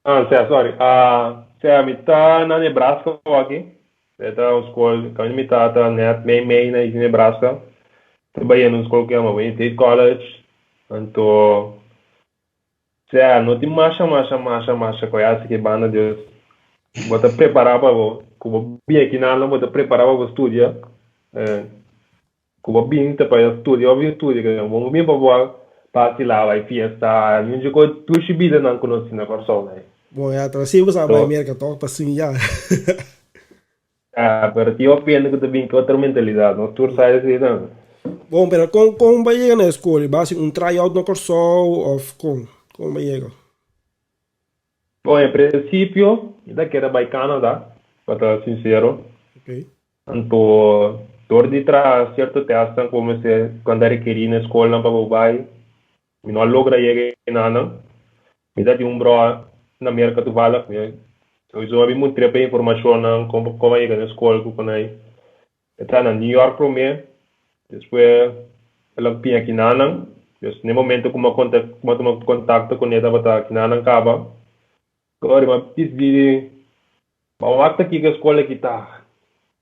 Ah, sea, sorry. Ah, sea, mi ta na Nebraska aki. E ta un skol, kaminda mi ta ta net mei mei na East Nebraska. Ta bai en un skol ku yama Wayne State College. Anto, sea, no tin masha, masha, masha, masha ku a hasi ki banda Dios. Bo ta prepará pa bo, ku bo bin aki nan, bo ta prepará pa bo studia. Eh, Ku bo bin ta pa studia of studia ke bo no bin pa bo basila bai fiesta ni un ko dushi bida nan ku nos tin na Kòrsou nei. Bon ya ta si bo sa bai Merka tok pa siña. Ya pero tin hopi hende ku ta bin ku otro mentalidat nos tur sa esei nan. Bon pero kon kon bo a yega na e skol? Bo a hasi un try out na Kòrsou of kon? Kon bo a yega? Bon en prinsipio mi ta kere bai Canada pa ta sinsero. Okay. Anto dor di traha sierto tèstnan ku bo mester ku nan ta rekerí na e skolnan pa bo bai, mi no a logra yega enanan. Mi ta tin un brò na Merka toevallig, mi sowieso a bin muntr'é pa e informashonnan kon kon a yega na e skol ku kon ai. E ta na New York promé, despues el a piña kinanan. Dus na e momento ku mi a kontak ku mi a tuma kontakto kuné tabata kinanan kaba. Sorry, ma disidi Ba wak ta kiko e skol aki ta.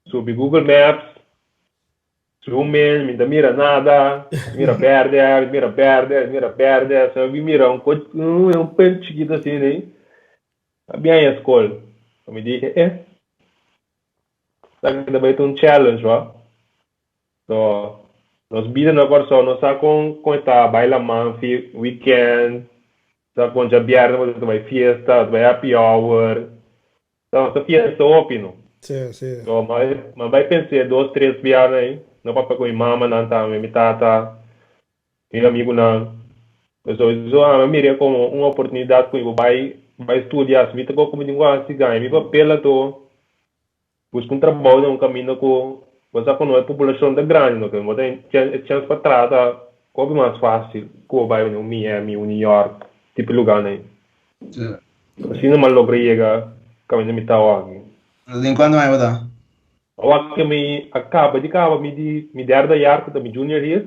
Subi Google Maps, zoom in, mi ta mira nada, mira berde, mi mira berde, mi mira berde, so mi mira un un punt chikito asina ei, a bin haña skol. Mi di, eh, esaki ta bai ta un challenge wak. So, nos bida na Kòrsou no sa kon kon e ta bai laman fi weekend, sa kon djabièrnè bo ta bai fiesta, ta bai happy hour, sa nos ta fiesta hopi no. Sí, sí. So, mi a bai pens'é dos tres biaha ei, no papia ku mi mamanan tambe, mi tata, mi amigunan. So, so ami a mir'é komo un oportunidat ku mi por bai bai studia, si mi ta ku mi tin ku hasi gaña mi papel anto Busca un trabou den un caminda cu bo sa cu no e populacion ta grandi no, bo ta e chens pa traha ta hopi mas facil cu bo bay un Miami, un New York, tipo lugarnan ey. Asina mi a logra yega caminda mi ta awaki. Den cuanto aña bo ta? Awaki mi a caba di caba mi di mi derde jaar cu ta mi junior year.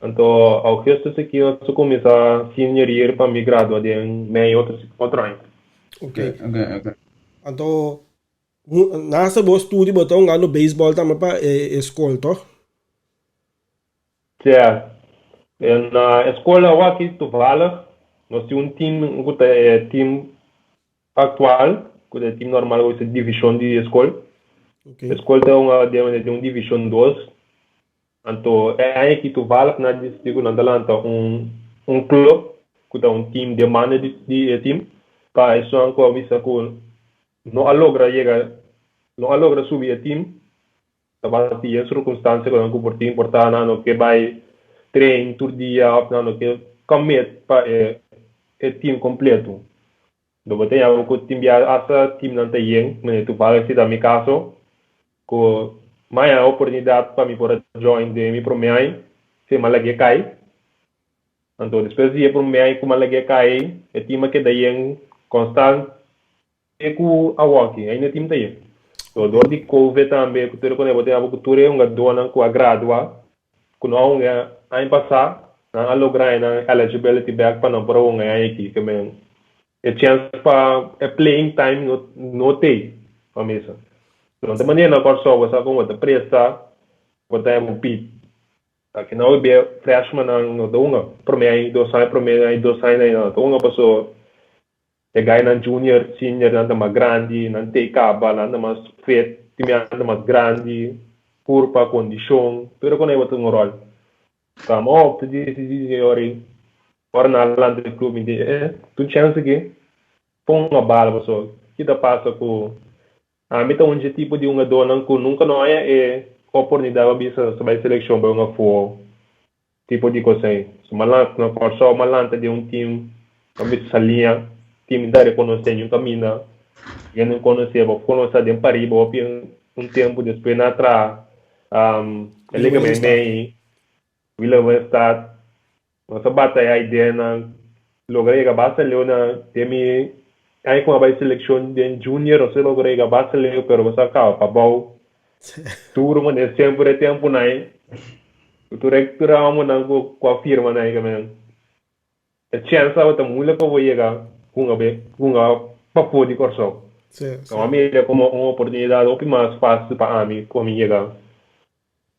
Anto augustus aki nos ta cuminsa senior year pa mi gradua den mei otro otro aña. Ok. Anto Naast bo studio bo ta hungando baseball tambe pa e skol toch? Ja, na e skol awor aki toevallig nos tin un team ku ta e team aktual ku ta e team normal ku ta divishon di e skol. E skol ta hunga den un divishon dos. Anto e aña aki toevallig nan a disidi ku nan ta lanta un un club ku ta un team den banda di e team pa esun ku a bisa ku no a logra yega, no a logra subi e team, tabata tin e circunstancia cu nan cu por tin, por ta nan no ke bay train tur dia of nan no ke commit pa e e team completo. Lo bo ta yama cu tin bia hasta teamnan ta yen, mane toevallig si ta mi caso, cu maya oportunidad pa mi por a join den mi prome aña, si mi a lag'e cay. Anto despues di e prome aña cu mi a lag'e cay, e team a keda yen constant te cu awoki, ainda e team ta yen. So dor di covid tambe cu tur e cona bo tin abo cu tur e hungadornan cu a gradua cu no a hunga aña pasa, nan a logra haña nan eligibility back pa nan por a hunga e aña aki. Ke men e chance pa e playing time no no t'ey pa misa. So nan ta manera na Kòrsou bo sa con bo ta presta bo ta haña bo pit. Aki nan hopi bia freshmannan no ta hunga prome aña dos aña prome aña dos aña nan no ta hunga paso e gainan junior senior nan ta mas grandi nan tei kaba nan ta mas fit tin bia nan ta mas grandi kurpa kondishon tur e kos nan ta un ròl. Tama opta di di ori ora na lanta di club mi di eh tu chance ki pon una bala paso ki ta pasa ku ami ta un dje tipo di hungadornan ku nunka no haña e oportunidad pa bisa sa bai selekshon bai hunga fuo tipo di kos ei. So mi a lanta na Kòrsou mi a lanta den un team pa bisa Saliña team ta rekonosé niun kaminda hende no konosé bo konosé den pariba hopi un tempu despues nan a traha e liga meimei Willemstad. Nos a bataya ideanan, logra yega basta leu na den mi aña ku a bai selekshon den junior nos a logra yega basta leu pero nos a kaba pabou. Duru manera semper e tempunan ei ku tur e tur e homonan ku a firma nan ei kaminda e chèns tabata moeilijk pa bo yega hunga be hunga pafó di Kòrsou. Nan a mira komo un oportunidat hopi mas fásil pa ami ku mi yega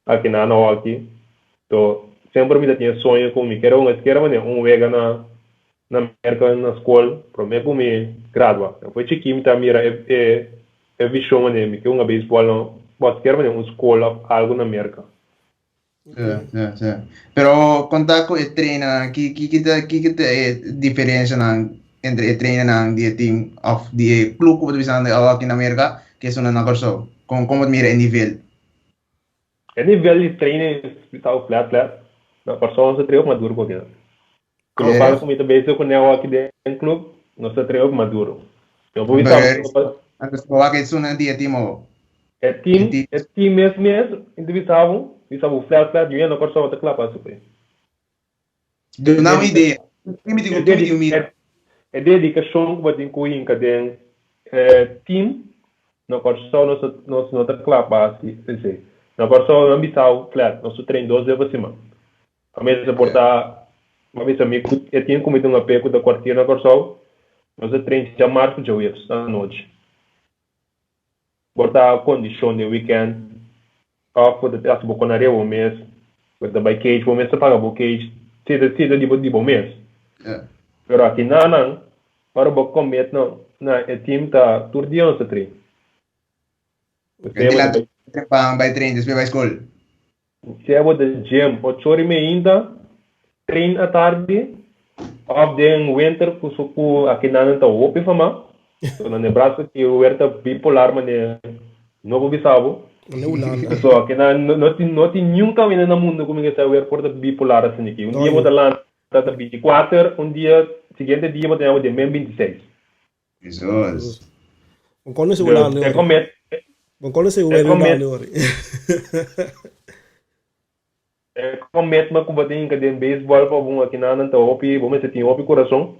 Aki na na hockey. To semper mi ta tin e soño ku mi kere un eskera manera un wega na na Merka na skol prome ku mi gradua. Foi chikí mi ta mira e e e vishon manera mi ke hunga beisbòl na bo eskera manera un skol òf algu na Merka. Sí, sí, sí. Pero konta ku e trainernan, ki ki ki ta ki ki ta e diferenshanan entre e trainernan di e team òf di e klub ku bo ta bisando aki na Merka ku esunnan na Kòrsou? Kon kon bo ta mira e nivel? E nivel di training ta un flat flat. Na Kòrsou nos ta train hopi mas duru ku aki. Ku lokual ku mi ta bezig ku neo aki den club, nos ta train hopi mas duru. Mi por bisa bo ku Anto bo wak esun di e team awo? E team, e team mes mes, mi ta bisa bo, bisa bo flat flat, yu na Kòrsou ta klap asi p'e. Duna un idea. Ki mi tin ku ki mi tin ku mira? E dedikashon ku bo tin ku hinka den e team na Kòrsou nos nos no ta kla pa hasi esei. Na Kòrsou nan bisa bo flat nos ta train dos bes pa siman. A mester por ta bo a bisa mi ku e team ku mi ta hunga p'e ku ta kwartier na Kòrsou nos ta train djamars ku djaweps anochi. Por ta kondishon den weekend òf bo ta hasi bo konaria bo mes, bo ta bai cage bo mes ta paga bo cage, si ta si ta di bo di bo mes. Pero aki na nan ora bo commit na na e team ta tur dia nos ta train. Sea bo ta bai bai train despues bai skol. Sea bo ta gym ocho ora i meinta, train atardi òf den winter ku su ku aki nan ta hopi famá. So na Nebraska ki wer ta bipolar manera no por bisa bo. So aki nan no tin no tin niun kaminda na mundo ku mi ke sa wer por ta bipolar asina aki. Un dia bo ta lanta ta 24, un dia siguiente dia bo ta yama den men 26. Jesus. Bon kono se Hulanda E comet. Bon kono se Hulanda ori. E comet ma ku bo tin hinka den baseball pa bo aki nan ta hopi bo mester tin hopi kurason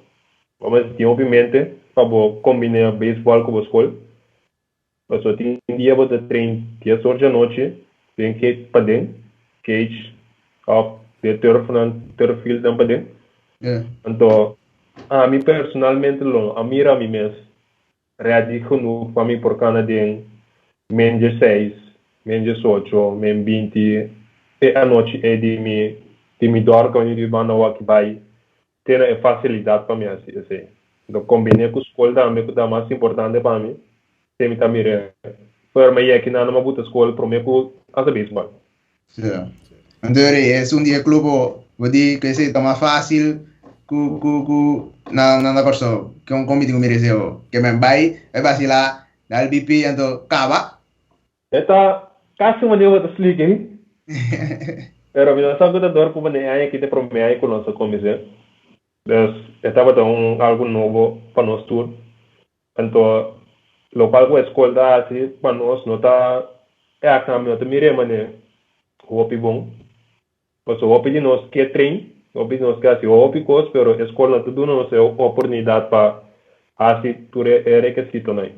bo mester tin hopi mente pa bo kombina baseball ku bo skol pasobra tin dia bo ta train dies or djanochi den cage paden cage of den turf nan turf field nan paden anto Ami personalmente lo a mira mi mes ready genoeg pa mi por cana den men dieseis, men diesocho, men binti e anochi ey di mi di mi dor cu mi banda waki bay te na e facilidad pa mi haci esey. Lo combine cu scol tambe cu ta mas importante pa mi, te mi ta mira forma yeki nan a buta scol prome cu haci baseball. Sí. Anto eri esun di e club bo di ku esei ta mas fácil ku ku ku na na na Kòrsou. Ke un kombi tin ku mira esei bo. Ke men bai bai basilá dal BP anto kaba. E ta kasi manera bo ta splika ei. Pero mi no sa ku ta dor ku bo na e aña aki ta e promé aña ku nos a kuminsá. Dus e tabata un algu nobo pa nos tur. Anto lokual ku e skol ta hasi pa nos no ta e a kambio, no ta mir'é manera hopi bon. Pasobra hopi di nos ke train, hopi di nos ke hasi hopi kos, pero e skol no ta duna nos e oportunidat pa hasi tur e rekesitonan.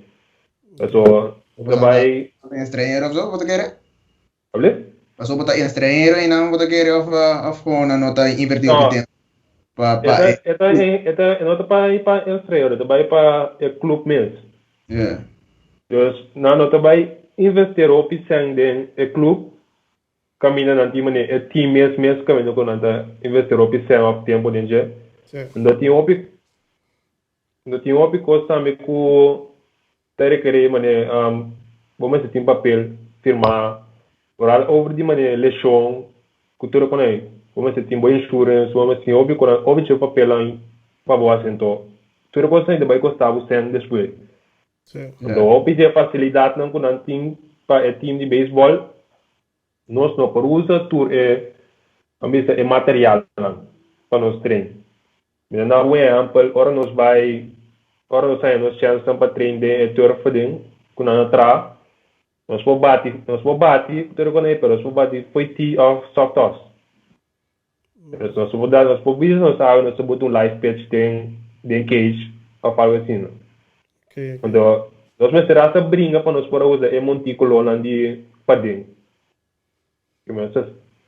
Pasobra ta bai. Bo ta estranhero of so bo ta kere? Able? Pasobra bo ta estranhero einan bo ta kere of of gewoon nan no ta inverti hopi tempo pa pa e. E ta e ta e no ta bai pa estranhero, e ta bai pa e club mes. Yeah. Dus nan no ta bai investeer hopi sèn den e club kaminda nan tin manera e team mes mes kaminda ku nan ta investeer hopi sèn of tempo den dje. Nan tin hopi No tin hopi kos tambe ku ta rekerí manera bo mester tin papel firmá oral over di manera leshon ku tur e konai. Bo mester tin bo insurance, bo mester tin hopi konan, hopi txeu papelnan pa bo hasi. Anto, tur e kosnan ei ta bai kosta bo sèn despues. Anto, hopi di e fasilidatnan ku nan tin pa e team di beisbòl, nos no por usa tur e, ban bisa, e materialnan pa nos train. Mi ta na un ehèmpel, ora nos bai, ora nos haña nos chènsnan pa train den e turf aden ku nan a traha, Nos por bati, nos por bati ku tur e konei, pero nos por bati fo'i tee òf soft toss. Pero nos por da, nos por bisa nos sabi nos ta bota un live pitch den den cage òf algu asina. Anto nos mester hasta bringa pa nos por a usa e montíkulonan di paden.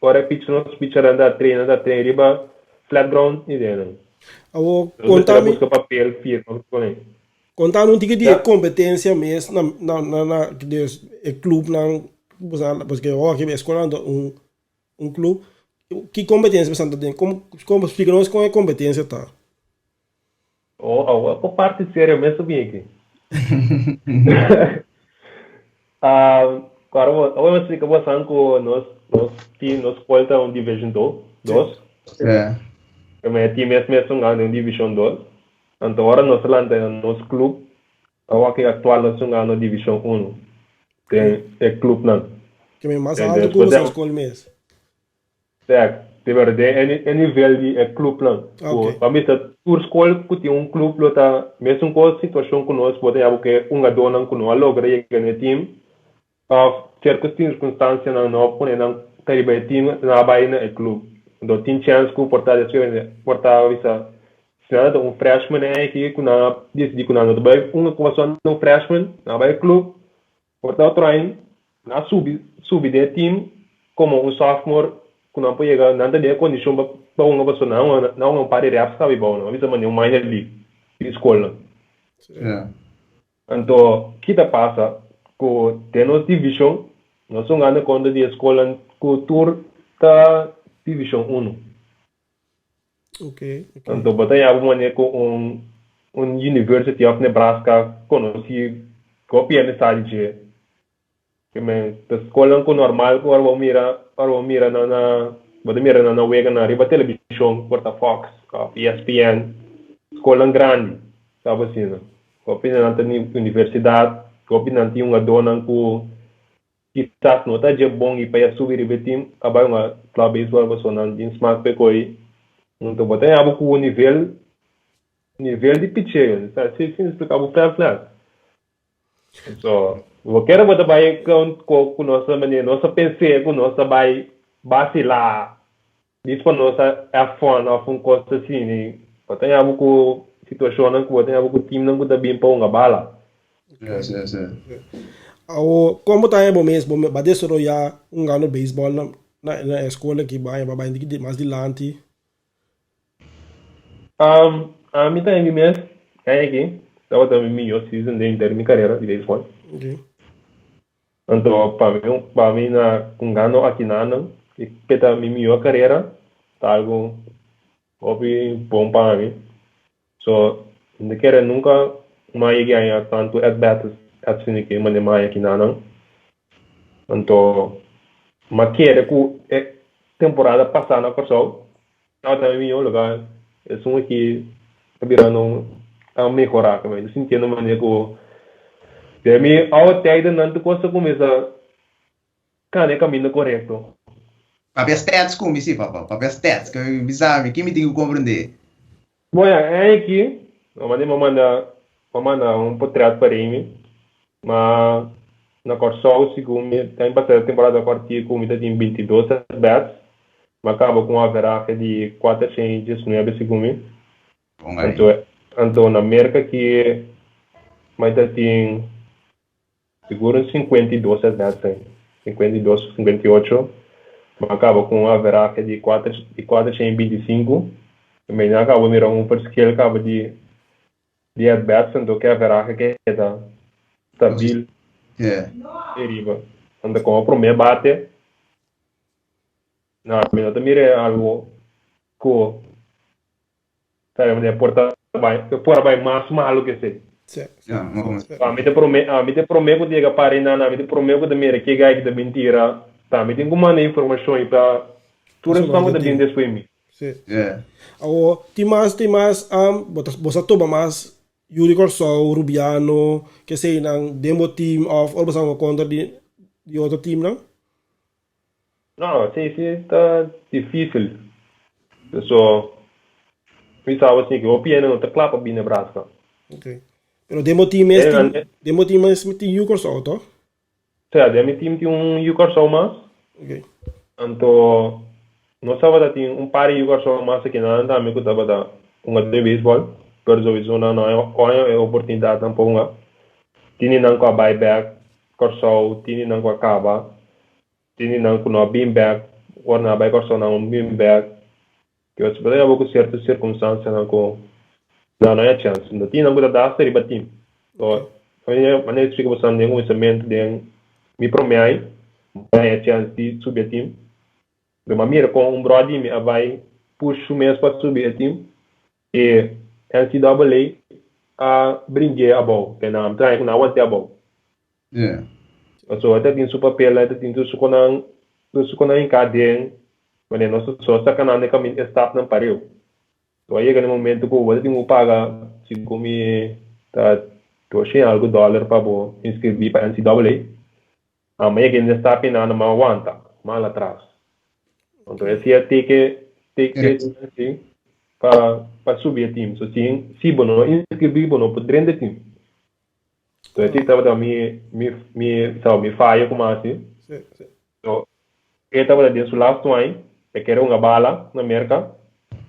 Ora e pitch nos pitchernan ta train, nan ta train riba flat ground i den nan. Awor, Nos mester a kontami, buska papel firma kuné. kontami un tiki di Ya. e kompetensia mes na na na na dus e klupnan ku boso a paske hockey e eskolnan ta un un klup. Ki kompetensia boso ta den? Komo komo splika nos kon e kompetensia ta. Oh, awor ku parti serio mes ta bin aki. Ah, awor bo, awor mi splika bosan ku nos, nos team, nos skol ta un division do, dos. Yeah. Pero e team mes mes un gana den division dos. Anto ora nos lanta nos club, awor ki aktual nos un gana division uno den e clubnan. Ke men mas alto ku boso skol mes. Sek, di berde e nivel di e clubnan. Ku pa bisa tur skol ku tin un club lo ta mesun kos situashon ku nos, bo ta yaba ku e hungadónan ku no a logra yega na e team òf sierto sirkunstansianan no a pone nan ta riba e team, nan a bai na e club. Anto tin chèns ku por ta despues por ta bisa si nan ta un freshman aki ku nan a disidí ku nan no ta bai hunga ku pasobra nan ta un freshman, nan a bai e club. Por ta otro aña nan a subi subi den e team como un sophomore cu nan por yega nan ta den e condicion pa pa hunga pasobra nan hunga nan hunga un par di reps caba y bao nan a bisa mane un minor league di scolnan. Anto ki ta pasa cu den nos division nos hungando contra di e scolnan cu tur ta division uno. Anto bo ta yaba manera ku un un University of Nebraska konosí hopi hende sa di dje. Ke men ta skolnan ku normal ku ora bo mira ora bo mira nan na bo ta mira nan na wega nan riba telebishon por ta Fox òf ESPN skolnan grandi sa bo asina. Hopi nan ta universidat hopi nan tin hungadónan ku Kisas no ta dje bon i pa e subi riba e team a bai un club baseball pasobra nan tin smak p'e koe. Anto bo ta haña bo ku nivel nivel di picheo, sa si si mi splika bo flat flat. So bo kere bo ta bai con ku nos ta manera nos ta pens'é ku nos ta bai basilá dis pa nos a have fun òf un kos asina bo ta haña bo ku situashonnan ku bo ta haña bo ku teamnan ku ta bin pa hunga bala. Sí, sí, sí. Awo, kon bo ta haña bo mes? Bo ba desaroyá hungando beisbòl na na na e skol aki? Bo haña bo bai mas dilanti? Um, ami ta haña mi mes aña aki tabata mi mihó season den henter mi karera di beisbòl. Okay. Anto pa mi pa mi na hungando akinanan i peta mi mihó karera ta algu Hopi bon pa mi. So, mi ta kere nunka mas yega haña tantu at bat asina ke mane mi haña kinanan. Anto, mi a kere ku e temporada pasá na Kòrsou tabata mi mihó loke esun aki ta birando a mehorá. Mi ta sintiendo manera ku den mi awe tijdennan tur kos ta kuminsá Kana e kaminda korekto. Papia stats ku mi si papa, papia stats, ke mi bisa mi, ki mi tin ku komprendé? Bon ya, e aki, no manda mi manda, mi manda un potret pa Remy, ma na Kòrsou segun mi ta pasa temporada kòrtiku mi ta tin 22 at bats, mi a kaba ku un averahe di 419 segun mi. Bon ai. Anto, anto na Merka ki mi ta tin Sigur un 52 at bats ei, 52, 58, mi a kaba ku un averahe di kuater di 425, i mi a kaba mira un verschil kaba di di at bats, anto ku e averahe keda stabil ei riba. Anto komo promé bate, na mi no ta mira algu ku Sabe manera por ta bai, por a bai mas malo ke esei. Sí, sí, Ja, maar sí, sí. Ami ta prome, ami ta prome ku ta yega para einan, ami ta prome ku ta mira ke gai ki ta bin tira. Ta ami tin ku manda informashon i pa Tur esnan ku ta bin despues mi. Sí. Awor, tin mas, tin mas, bo ta, bo sa tuma mas yu di Kòrsou, Rubiano, keseinan den bo team òf ora bo sa hunga kontra di di otro teamnan? No, sí, sí, ta difísil. So, mi sa así ku hopi hende no ta kla pa bin Nebraska. Ok. Pero den bo team mes tin, den bo team mes tin yu Kòrsou, tòg? Sea, den mi team tin un yu Kòrsou mas. Ok. Anto, nos tabata tin un par di yu Kòrsou mas akinan tambe ku tabata hunga den beisbòl, pero souiso nan no a haña e oportunidatnan pa hunga. Tin di nan ku a bai bèk Kòrsou, tin di nan ku a kaba, tin di nan ku no a bin bèk, ora nan a bai Kòrsou nan no bin bèk. Dios por ta yaba ku sierto sirkunstansianan ku nan no haña chèns. No tin nan ku ta dasta riba tim. So, manera mi splika boso den kuminsamentu den mi promé ai, mi a haña chèns di subi e tim. Pero mi a mira kon un bròder di mi a bai push su mes pa subi e tim i NCAA a bring'é abou, ke nan traha ku nan a want'é abou. Pasobra e ta tin su papelnan, e ta tin tur su konan, tur su konan hinká den, Manera nos ta so saca nan den caminda e stapnan pareu. Lo a yega na e momento cu bo ta tin cu paga segun mi ta 200 y algo dollar pa bo inscribi pa NCAA. Ama yega den e stap y nan a wanta mal atras. Anto e sia take take e chance pa pa subi e team. So si si bo no inscribi bo no por drenta e team. So esey tabata mi mi mi sa mi fayo como asi. So e tabata den su lastu aña, e kere hunga bala na Merka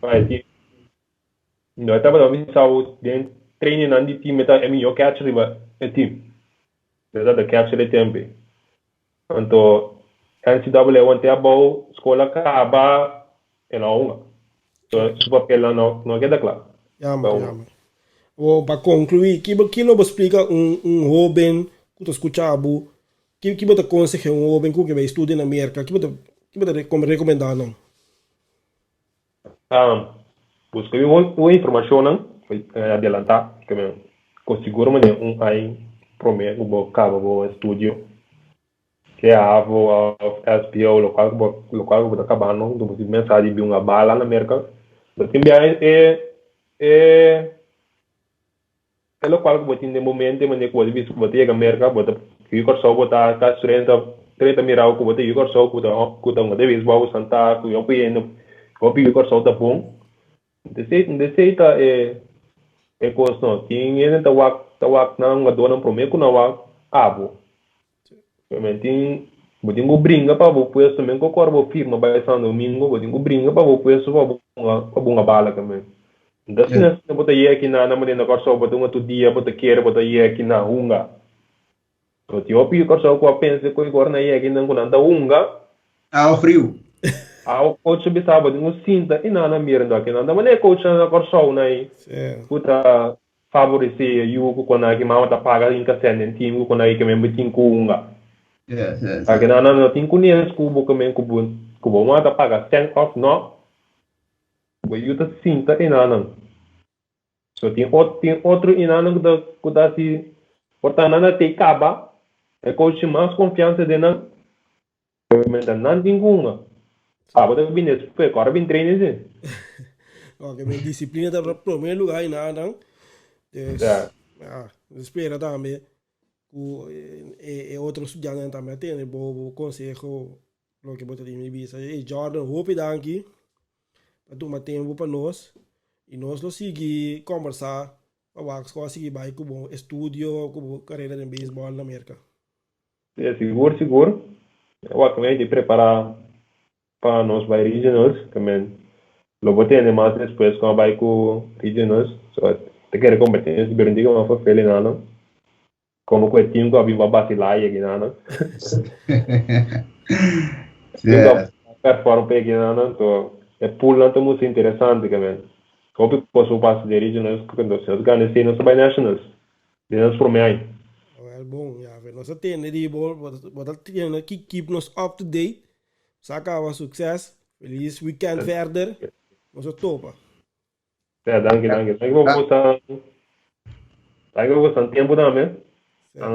pa e team. No e tabata bisa den trainingnan di team e ta e mihó catcher riba e team. E tabata catcher e tempu ei. Anto NCAA wante abou, skol a kaba, e no a hunga. So su papelnan no no a keda kla. Jammer, jammer. Awor pa konkluí, ki lo bo splika un un hóben ku ta skucha bo Ki ki bo ta konseh'é un hóben ku ke bai studia na Merka? Ki bo ta ki bo ta rekomendá nan? Buska un informashonnan adelantá, ku sigur manera un aña promé ku bo kaba bo estudio, sea havo òf SBO, lokual ku bo lokual ku bo ta kabando, bo tin pensa di bin un bala na Merka. Bo tin biaha e e. E lokual ku bo tin den bo mente manera ku bo ta bisa ku bo ta yega Merka, bo ta yu Kòrsou, bo ta kasi 30, 30 mirau ku bo ta yu Kòrsou ku ta ku ta un de bes bou santá ku hopi hende hopi yu Kòrsou ta bon. Desei desei ta e e kos no. Tin hende ta wak ta wak nan hungadónan promé ku nan wak abo. Pero tin bo tin ku bringa pa bo puesto men ku kor bo firma bai San Domingo bo tin ku bringa pa bo puesto pa bo hunga pa bo hunga bala tambe. Nta asina asina bo ta yega aki na na manera na Kòrsou bo ta hunga tur dia bo ta kere bo ta yega aki na hunga. So tin hopi Kòrsou ku a pensa ku e kor na yega aki nan ku nan ta hunga. Awa friu. Awa coach a bisa bo tin ku sinta i nan a mira ndo aki nan ta manera coach nan na Kòrsou nan ei ku ta Favoresé e yu ku konai ki mama ta paga inka sèn den tim ku konai ke men bo tin ku hunga. Paske nan no tin kunes ku bo ke men ku bo ku bo mama ta paga sèn òf nò, bo yu ta sinta enanan. So tin ot tin otro enanan ku ta ku ta hasi por ta nan a tei kaba e coach tin mas konfiansa den nan. Menta nan tin ku hunga. Abo ta bini despues, ku ora bin train ese. Ok, men disiplina ta prome lugar y nada nan. Dus, Ja. ja, nos spera tambe ku e, e otro studiantenan tambe a tene bo, bo conseho loke bo ta tin di bisa. Ey Jordan, hopi danki pa tuma tempo pa nos y nos lo sigui combersa pa wak kon a sigui bay ku bo estudio, ku bo carera den baseball na Merca. Sí, sigur, sigur. Wak mi di prepara pa nos bai regionals, ke men lo bo tende mas despues kon a bai ku regionals. So ta kere kompetensia pero no tin mas papel enanan. Komo ku e team ku a bin pa basilá yega enanan. Team ku a perform pa yega enanan, so e poolnan ta mucho interesante ke men. Hopi kos por pasa den regionals, si nos gana esei nos ta bai nationals. Den nos prome aña. Wel bon, ya fe nos a tende di bo, bo ta tene ki keep nos up to date. Sa caba succes, feliz weekend verder, nos a topa. Ja, danki, danki. Danki pa boso, danki pa boso tempo tambe. Sí. A,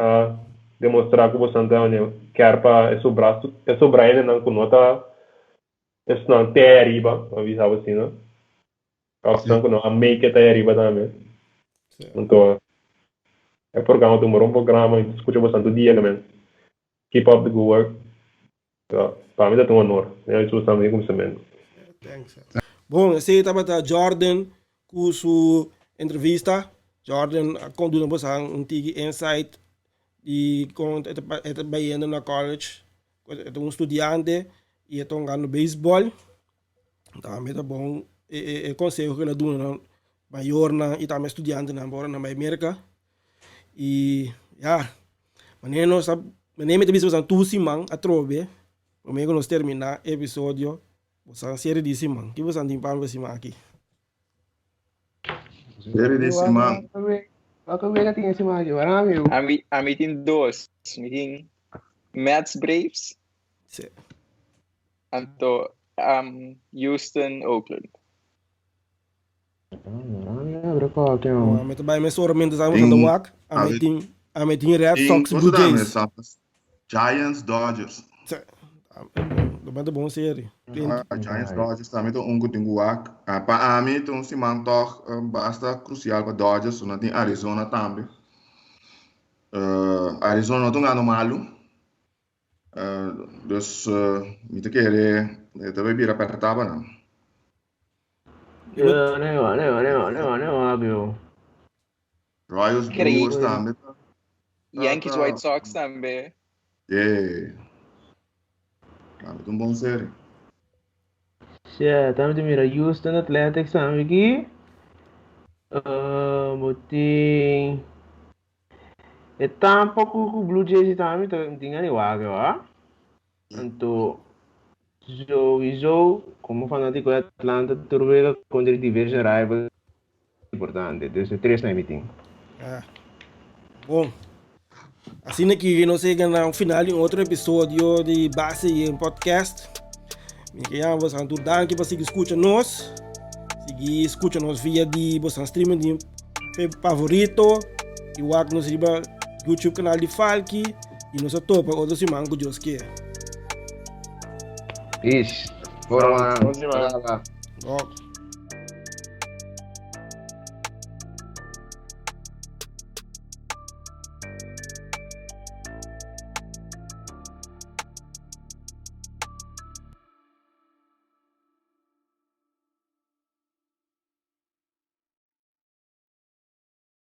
a demostra ku boso ta kier pa e sobra, e sobra hendenan ku no ta. Esnan te ariba, a bisa bo asina. Òf ku no a make it ariba tambe. Anto, e programa ta un bon programa, mi ta skucha bo santu dia tambe. Keep up the good work. Pa mi ta un honor. Mi a bisa bo tambe di kuminsamentu. Thanks. Bon, esei tabata Jordan ku su entrevista. Jordan a duna boso un tiki insight di kon e ta bayendo na college. E ta un studiante i e ta hungando beisbòl. Tambe ta bon e konseho ku el a duna nan mayornan i tambe studiantenan pa ora nan bai Merka. I ya, manera nos ta, manera mi ta bisa boso tur siman atrobe prome ku nos terminá e episodio, boso a seri di siman. Ki boso a tin pa mi pa siman aki? Seri di siman. Wak wega tin e siman aki? Wara amigo. Ami, ami tin dos. Mi tin Mets Braves. Sí. Anto um, Houston Oakland. Mi ta bai mesora mientras amo anda wak. Ami tin, ami tin Red Sox Blue Jays. Giants Dodgers. Sí. Dat bent een bon serie. Ah, Giants Dodgers tambe ta un ku tin ku wak. Ah, pa ami ta un siman tòg basta krusial pa Dodgers, so nan tin Arizona tambe. Arizona no ta un gano malu. Dus mi ta kere e ta bai bira pèrtá pa nan. Royals Brewers tambe ta. Yankees White Sox tambe. Yeah. Tambe ta un bon serie. Sja, tambe ta mira Houston Athletics tambe aki. Bo tin E Tampa ku ku Blue Jays tambe ta tin gana di wak wa. Anto sowieso komo fanatiko di Atlanta tur wega kontra di division rival importante. Dus e tres nan mi tin. Ah. Bon. Asina ki nos yega na final di un otro episodio di Base Yen Podcast. Mi ke yama bosan tur danki pa sigui skucha nos. Sigui skucha nos via di bosan streaming di favorito. Y wak nos riba YouTube canal di Falky. Y nos a topa otro siman ku Dios kier. Peace. Bora man. Bon siman. Dok.